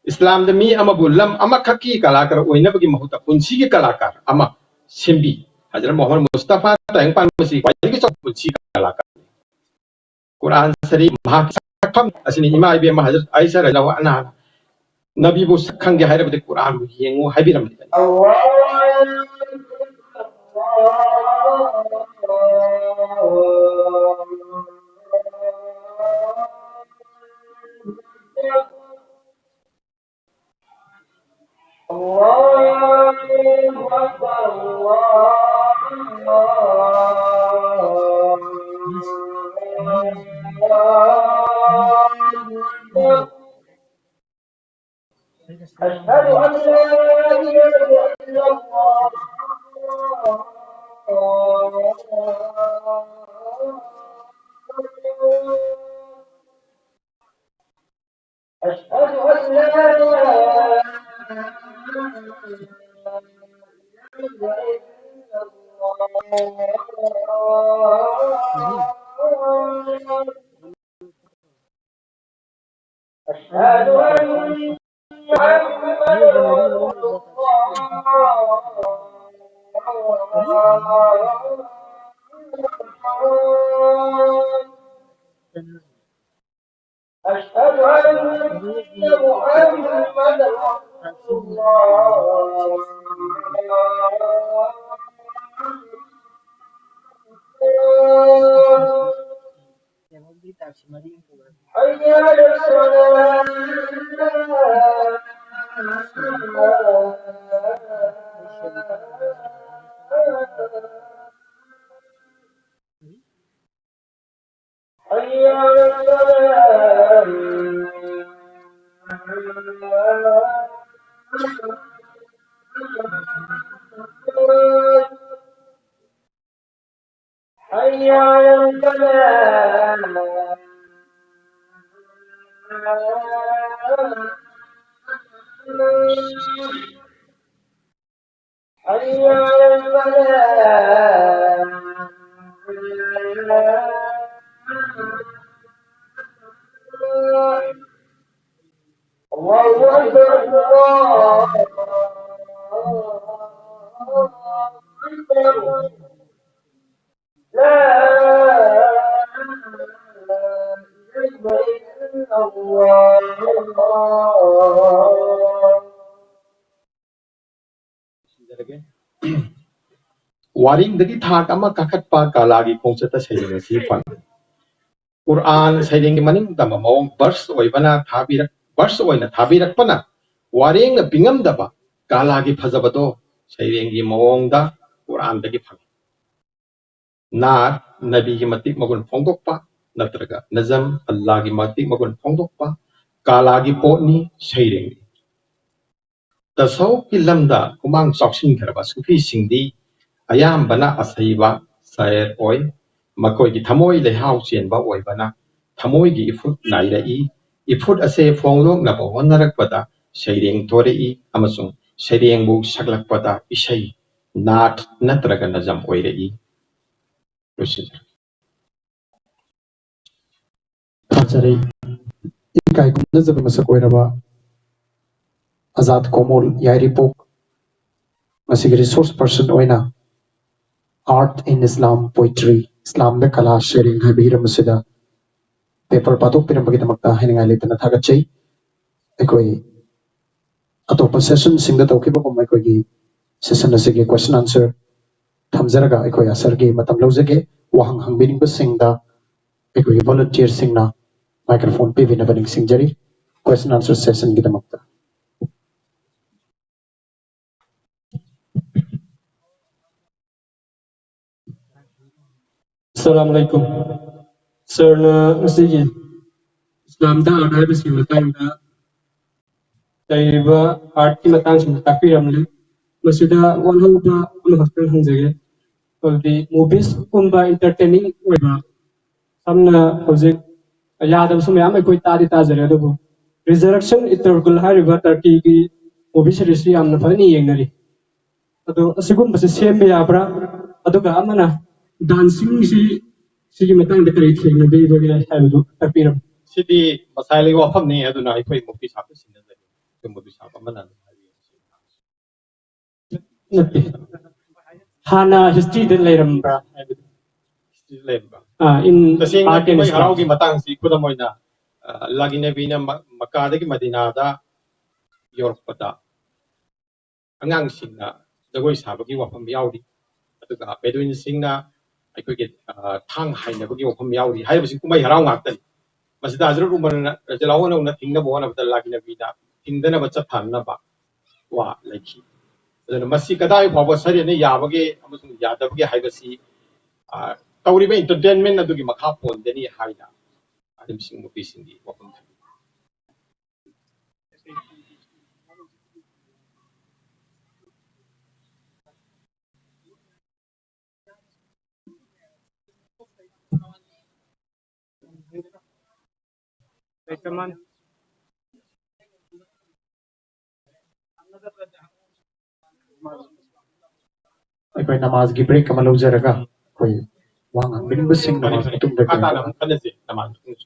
ꯏꯁꯂꯥꯝꯗ ꯃꯤ ꯑꯃꯕꯨ ꯂꯝ ꯑꯃꯈꯛꯀꯤ ꯀꯂꯥꯀꯥꯔ ꯑꯣꯏꯅꯕꯒꯤ ꯃꯍꯨꯠꯇ ꯄꯨꯟꯁꯤꯒꯤ ꯀꯂꯥꯀꯥꯔ ꯑꯃ ꯁꯦꯝꯕꯤ꯫ ꯍꯖꯔꯠ ꯃꯨꯍꯝꯃꯗ ꯃꯨꯁꯇꯐꯥ ꯇꯥꯏꯕꯪ ꯄꯥꯟꯕꯁꯤ ꯈ꯭ꯋꯥꯏꯗꯒꯤ ꯆꯥꯎꯕ ꯄꯨꯟꯁꯤ ꯀꯂꯥꯀꯥꯔ꯫ ꯀꯨꯔꯥꯟ ꯁꯔꯤꯐ ꯃꯍꯥꯛꯀꯤ ꯁꯛꯐꯝ ꯑꯁꯤꯅꯤ꯫ ꯏꯃꯥ ꯏꯕꯦꯝꯃ ꯍꯖꯔꯠ ꯑꯥꯏꯁꯥ ꯔꯖꯤꯌꯜꯂꯥꯍꯨ ꯑꯟꯍꯥꯅ ꯅꯕꯤꯕꯨ ꯁꯛ ꯈꯪꯒꯦ ꯍꯥꯏꯔꯕꯗꯤ ꯀꯨꯔꯥꯟꯕꯨ ꯌꯦꯡꯉꯨ ꯍꯥꯏꯕꯤꯔꯝꯂꯤꯕꯅꯤ꯫ أشهد أن لا إله إلا الله. أشهد أن لا إله إلا الله. أشهد أن محمدا رسول الله. أشهد أن محمدا رسول الله. حي على الصلاة. حي على الصلاة. حي على الفلاح. حي على الفلاح. الله أكبر، الله أكبر. لا إله إلا الله. ꯋꯥꯔꯦꯡꯗꯒꯤ ꯊꯥꯛ ꯑꯃ ꯀꯥꯈꯠꯄ ꯀꯥꯂꯥꯒꯤ ꯈꯣꯡꯆꯠꯇ ꯁꯩꯔꯦꯡ ꯑꯁꯤ ꯐꯪꯏ꯫ ꯀꯨꯔꯑꯥꯟ ꯁꯩꯔꯦꯡꯒꯤ ꯃꯅꯤꯡ ꯇꯝꯕ ꯃꯑꯣꯡ ꯕꯔꯁ ꯑꯣꯏꯕꯅ ꯊꯥꯕꯤꯔꯛ-, ꯕꯔꯁ ꯑꯣꯏꯅ ꯊꯥꯕꯤꯔꯛꯄꯅ ꯋꯥꯔꯦꯡꯅ ꯄꯤꯉꯝꯗꯕ ꯀꯥꯂꯥꯒꯤ ꯐꯖꯕꯗꯣ ꯁꯩꯔꯦꯡꯒꯤ ꯃꯑꯣꯡꯗ ꯀꯨꯔꯑꯥꯟꯗꯒꯤ ꯐꯪꯏ꯫ ꯅꯥꯠ, ꯅꯕꯤꯒꯤ ꯃꯇꯤꯛ ꯃꯒꯨꯟ ꯐꯣꯡꯗꯣꯛꯄ, ꯅꯠꯇ꯭ꯔꯒ ꯅꯖꯝ, ꯑꯜꯂꯥꯒꯤ ꯃꯇꯤꯛ ꯃꯒꯨꯟ ꯐꯣꯡꯗꯣꯛꯄ, ꯀꯥꯂꯥꯒꯤ ꯄꯣꯠꯅꯤ, ꯁꯩꯔꯦꯡꯅꯤ꯫ ꯇꯁꯧꯐꯀꯤ ꯂꯝꯗ ꯈꯨꯃꯥꯡ ꯆꯥꯎꯁꯤꯟꯈ꯭ꯔꯕ ꯁꯨꯐꯤꯁꯤꯡꯗꯤ ꯑꯌꯥꯝꯕꯅ ꯑꯁꯩꯕ ꯁꯥꯌꯔ ꯑꯣꯏ꯫ ꯃꯈꯣꯏꯒꯤ ꯊꯃꯣꯏ ꯂꯩꯍꯥꯎ ꯆꯦꯟꯕ ꯑꯣꯏꯕꯅ ꯊꯃꯣꯏꯒꯤ ꯏꯐꯨꯠ ꯅꯥꯏꯔꯛꯏ꯫ ꯏꯐꯨꯠ ꯑꯁꯦ ꯐꯣꯡꯗꯣꯛꯅꯕ ꯍꯣꯠꯅꯔꯛꯄꯗ ꯁꯩꯔꯦꯡ ꯊꯣꯔꯛꯏ ꯑꯃꯁꯨꯡ ꯁꯩꯔꯦꯡꯕꯨ ꯁꯛꯂꯛꯄꯗ ꯏꯁꯩ, ꯅꯥꯠ ꯅꯠꯇ꯭ꯔꯒ ꯅꯖꯝ ꯑꯣꯏꯔꯛꯏ꯫ ꯂꯣꯏꯁꯤꯟꯖꯔꯦ꯫ ꯊꯥꯖꯔꯤ꯫ ꯏꯀꯥꯏ ꯈꯨꯝꯅꯖꯕ ꯃꯁꯛ ꯑꯣꯏꯔꯕ ꯑꯖꯥꯗ ꯀꯣꯃꯣꯜ ꯌꯥꯏꯔꯤꯄꯣꯛ, ꯃꯁꯤꯒꯤ resource person ꯑꯣꯏꯅ Art in Islam Poetry, ꯏꯁꯂꯥꯝꯗ ꯀꯂꯥ ꯁꯩꯔꯦꯡ ꯍꯥꯏꯕ ꯍꯤꯔꯝ ꯑꯁꯤꯗ paper ꯄꯥꯊꯣꯛꯄꯤꯔꯝꯕꯒꯤꯗꯃꯛꯇ ꯍꯥꯏꯅꯤꯡꯉꯥꯏ ꯂꯩꯇꯅ ꯊꯥꯒꯠꯆꯩ꯫ ꯑꯩꯈꯣꯏ ꯑꯇꯣꯞꯄ sessionꯁꯤꯡꯗ ꯇꯧꯈꯤꯕꯒꯨꯝ ꯑꯩꯈꯣꯏꯒꯤ session ꯑꯁꯤꯒꯤ question answer ꯊꯝꯖꯔꯒ ꯑꯩꯈꯣꯏ answerꯒꯤ ꯃꯇꯝ ꯂꯧꯖꯒꯦ꯫ ꯋꯥꯍꯪ ꯍꯪꯕꯤꯅꯤꯡꯕꯁꯤꯡꯗ ꯑꯩꯈꯣꯏꯒꯤ volunteerꯁꯤꯡꯅ microphone ꯄꯤꯕꯤꯅꯕ ꯅꯤꯡꯁꯤꯡꯖꯔꯤ꯫ Question answer sessionꯒꯤꯗꯃꯛꯇ꯫ ꯑꯁꯂꯥꯃꯨ ꯑꯂꯥꯏꯀꯨꯝ꯫ ꯁꯥꯔꯅ ꯉꯁꯤꯒꯤ ꯏꯁꯂꯥꯝꯗ ꯑꯥꯔꯠ ꯍꯥꯏꯕꯁꯤꯒꯤ ꯃꯇꯥꯡꯗ ꯂꯩꯔꯤꯕ ꯑꯥꯔꯠꯀꯤ ꯃꯇꯥꯡꯁꯤꯡꯗ ꯇꯥꯛꯄꯤꯔꯝꯂꯦ꯫ ꯃꯁꯤꯗ ꯋꯥꯍꯪꯕ ꯑꯃꯈꯛꯇꯪ ꯍꯪꯖꯒꯦ꯫ ꯍꯥꯏꯕꯗꯤ ꯃꯨꯚꯤꯁꯀꯨꯝꯕ ꯏꯟꯇꯔꯇꯦꯅꯤꯡ ꯑꯣꯏꯕ, ꯁꯝꯅ ꯍꯧꯖꯤꯛ ꯌꯥꯗꯕꯁꯨ ꯃꯌꯥꯝ ꯑꯩꯈꯣꯏ ꯇꯥꯗꯤ ꯇꯥꯖꯔꯦ, ꯑꯗꯨꯕꯨ ꯔꯤꯖꯔꯛꯁꯟ ꯏꯇꯔꯒꯨꯜ ꯍꯥꯏꯔꯤꯕ ꯇꯔꯀꯤꯒꯤ ꯃꯨꯚꯤ ꯁꯤꯔꯤꯁꯁꯤ ꯌꯥꯝꯅ ꯐꯖꯅ ꯌꯦꯡꯅꯔꯤ꯫ ꯑꯗꯣ ꯑꯁꯤꯒꯨꯝꯕꯁꯦ ꯁꯦꯝꯕ ꯌꯥꯕ꯭ꯔꯥ? ꯑꯗꯨꯒ ꯑꯃꯅ ꯗꯥꯟꯁꯤꯡꯁꯤ, ꯁꯤꯒꯤ ꯃꯇꯥꯡꯗ ꯀꯔꯤ ꯊꯦꯡꯅꯕꯤꯕꯒꯦ ꯍꯥꯏꯕꯗꯨ ꯇꯥꯛꯄꯤꯔꯝꯃꯨ꯫ ꯁꯤꯗꯤ ꯃꯁꯥꯏꯂꯩ ꯋꯥꯐꯝꯅꯤ, ꯑꯗꯨꯅ ꯑꯩꯈꯣꯏ ꯃꯨꯚꯤ ꯁꯥꯞꯇ ꯁꯤꯟꯅꯖꯒꯦ꯫ ꯑꯩꯈꯣꯏ ꯃꯨꯚꯤ ꯁꯥꯞ ꯑꯃꯅ ꯑꯗꯨꯝ ꯍꯥꯏꯕꯤꯌꯨ꯫ ꯅꯠꯇꯦ, ꯍꯥꯟꯅ ꯍꯤꯁꯇ꯭ꯔꯤꯗ ꯂꯩꯔꯝꯕ꯭ꯔꯥ ꯍꯥꯏꯕꯗꯨ꯫ ꯍꯤꯁꯇ꯭ꯔꯤꯗ ꯂꯩꯔꯝꯕ꯭ꯔꯥ? ꯑꯥ, in ꯇꯁꯦꯡꯅ art and ꯀꯨꯝꯍꯩ ꯍꯔꯥꯎꯒꯤ ꯃꯇꯥꯡꯁꯤ ꯈꯨꯗꯝ ꯑꯣꯏꯅ, ꯑ, ꯂꯥꯒꯤꯅꯕꯤꯅ ꯃ-, ꯃꯀꯥꯗꯒꯤ ꯃꯗꯤꯅꯥꯗ ꯌꯧꯔꯛꯄꯗ ꯑꯉꯥꯡꯁꯤꯡꯅ ꯖꯒꯣꯏ ꯁꯥꯕꯒꯤ ꯋꯥꯐꯝ ꯌꯥꯎꯔꯤ, ꯑꯗꯨꯒ ꯕꯦꯗꯨꯏꯟꯁꯤꯡꯅ ꯑꯩꯈꯣꯏꯒꯤ, ꯑ, ꯊꯥꯡ ꯍꯥꯏꯅꯕꯒꯤ ꯋꯥꯐꯝ ꯌꯥꯎꯔꯤ ꯍꯥꯏꯔꯤꯕꯁꯤ ꯀꯨꯝꯍꯩ ꯍꯔꯥꯎ ꯉꯥꯛꯇꯅꯤ꯫ ꯃꯁꯤꯗ ꯍꯖꯔꯠ ꯎꯃꯔꯅ ꯔꯖꯤꯌꯜꯂꯥꯍꯨ ꯑꯟꯍꯨꯅ ꯊꯤꯡꯅꯕ ꯍꯣꯠꯅꯕꯗ ꯂꯥꯒꯤꯅꯕꯤꯅ ꯊꯤꯡꯗꯅꯕ ꯆꯠꯊꯅꯕ ꯋꯥ ꯂꯩꯈꯤ꯫ ꯑꯗꯨꯅ ꯃꯁꯤ ꯀꯗꯥꯏ ꯐꯥꯎꯕ ꯁꯔꯤꯌꯠꯅ ꯌꯥꯕꯒꯦ ꯑꯃꯁꯨꯡ ꯌꯥꯗꯕꯒꯦ ꯍꯥꯏꯕꯁꯤ, ꯑ, ꯇꯧꯔꯤꯕ ꯏꯟꯇꯔꯇꯦꯟꯃꯦꯟ ꯑꯗꯨꯒꯤ ꯃꯈꯥ ꯄꯣꯟꯒꯅꯤ ꯍꯥꯏꯅ ꯑꯍꯟꯁꯤꯡ ꯅꯨꯄꯤꯁꯤꯡꯒꯤ ꯋꯥꯐꯝ ꯊꯝꯕꯤ꯫ ꯑꯩꯈꯣꯏ ꯅꯃꯥꯖꯒꯤ ꯕ꯭ꯔꯦꯛ ꯑꯃ ꯂꯧꯖꯔꯒ ꯑꯩꯈꯣꯏ ꯋꯥ ꯉꯥꯡꯕꯤꯅꯤꯡꯕꯁꯤꯡ ꯅꯃꯥꯖ ꯃꯇꯨꯡꯗ ꯃꯈꯥ ꯇꯥꯅ ꯑꯃꯨꯛ ꯈꯟꯅꯁꯤ, ꯅꯃꯥꯖ ꯃꯇꯨꯡꯗ꯫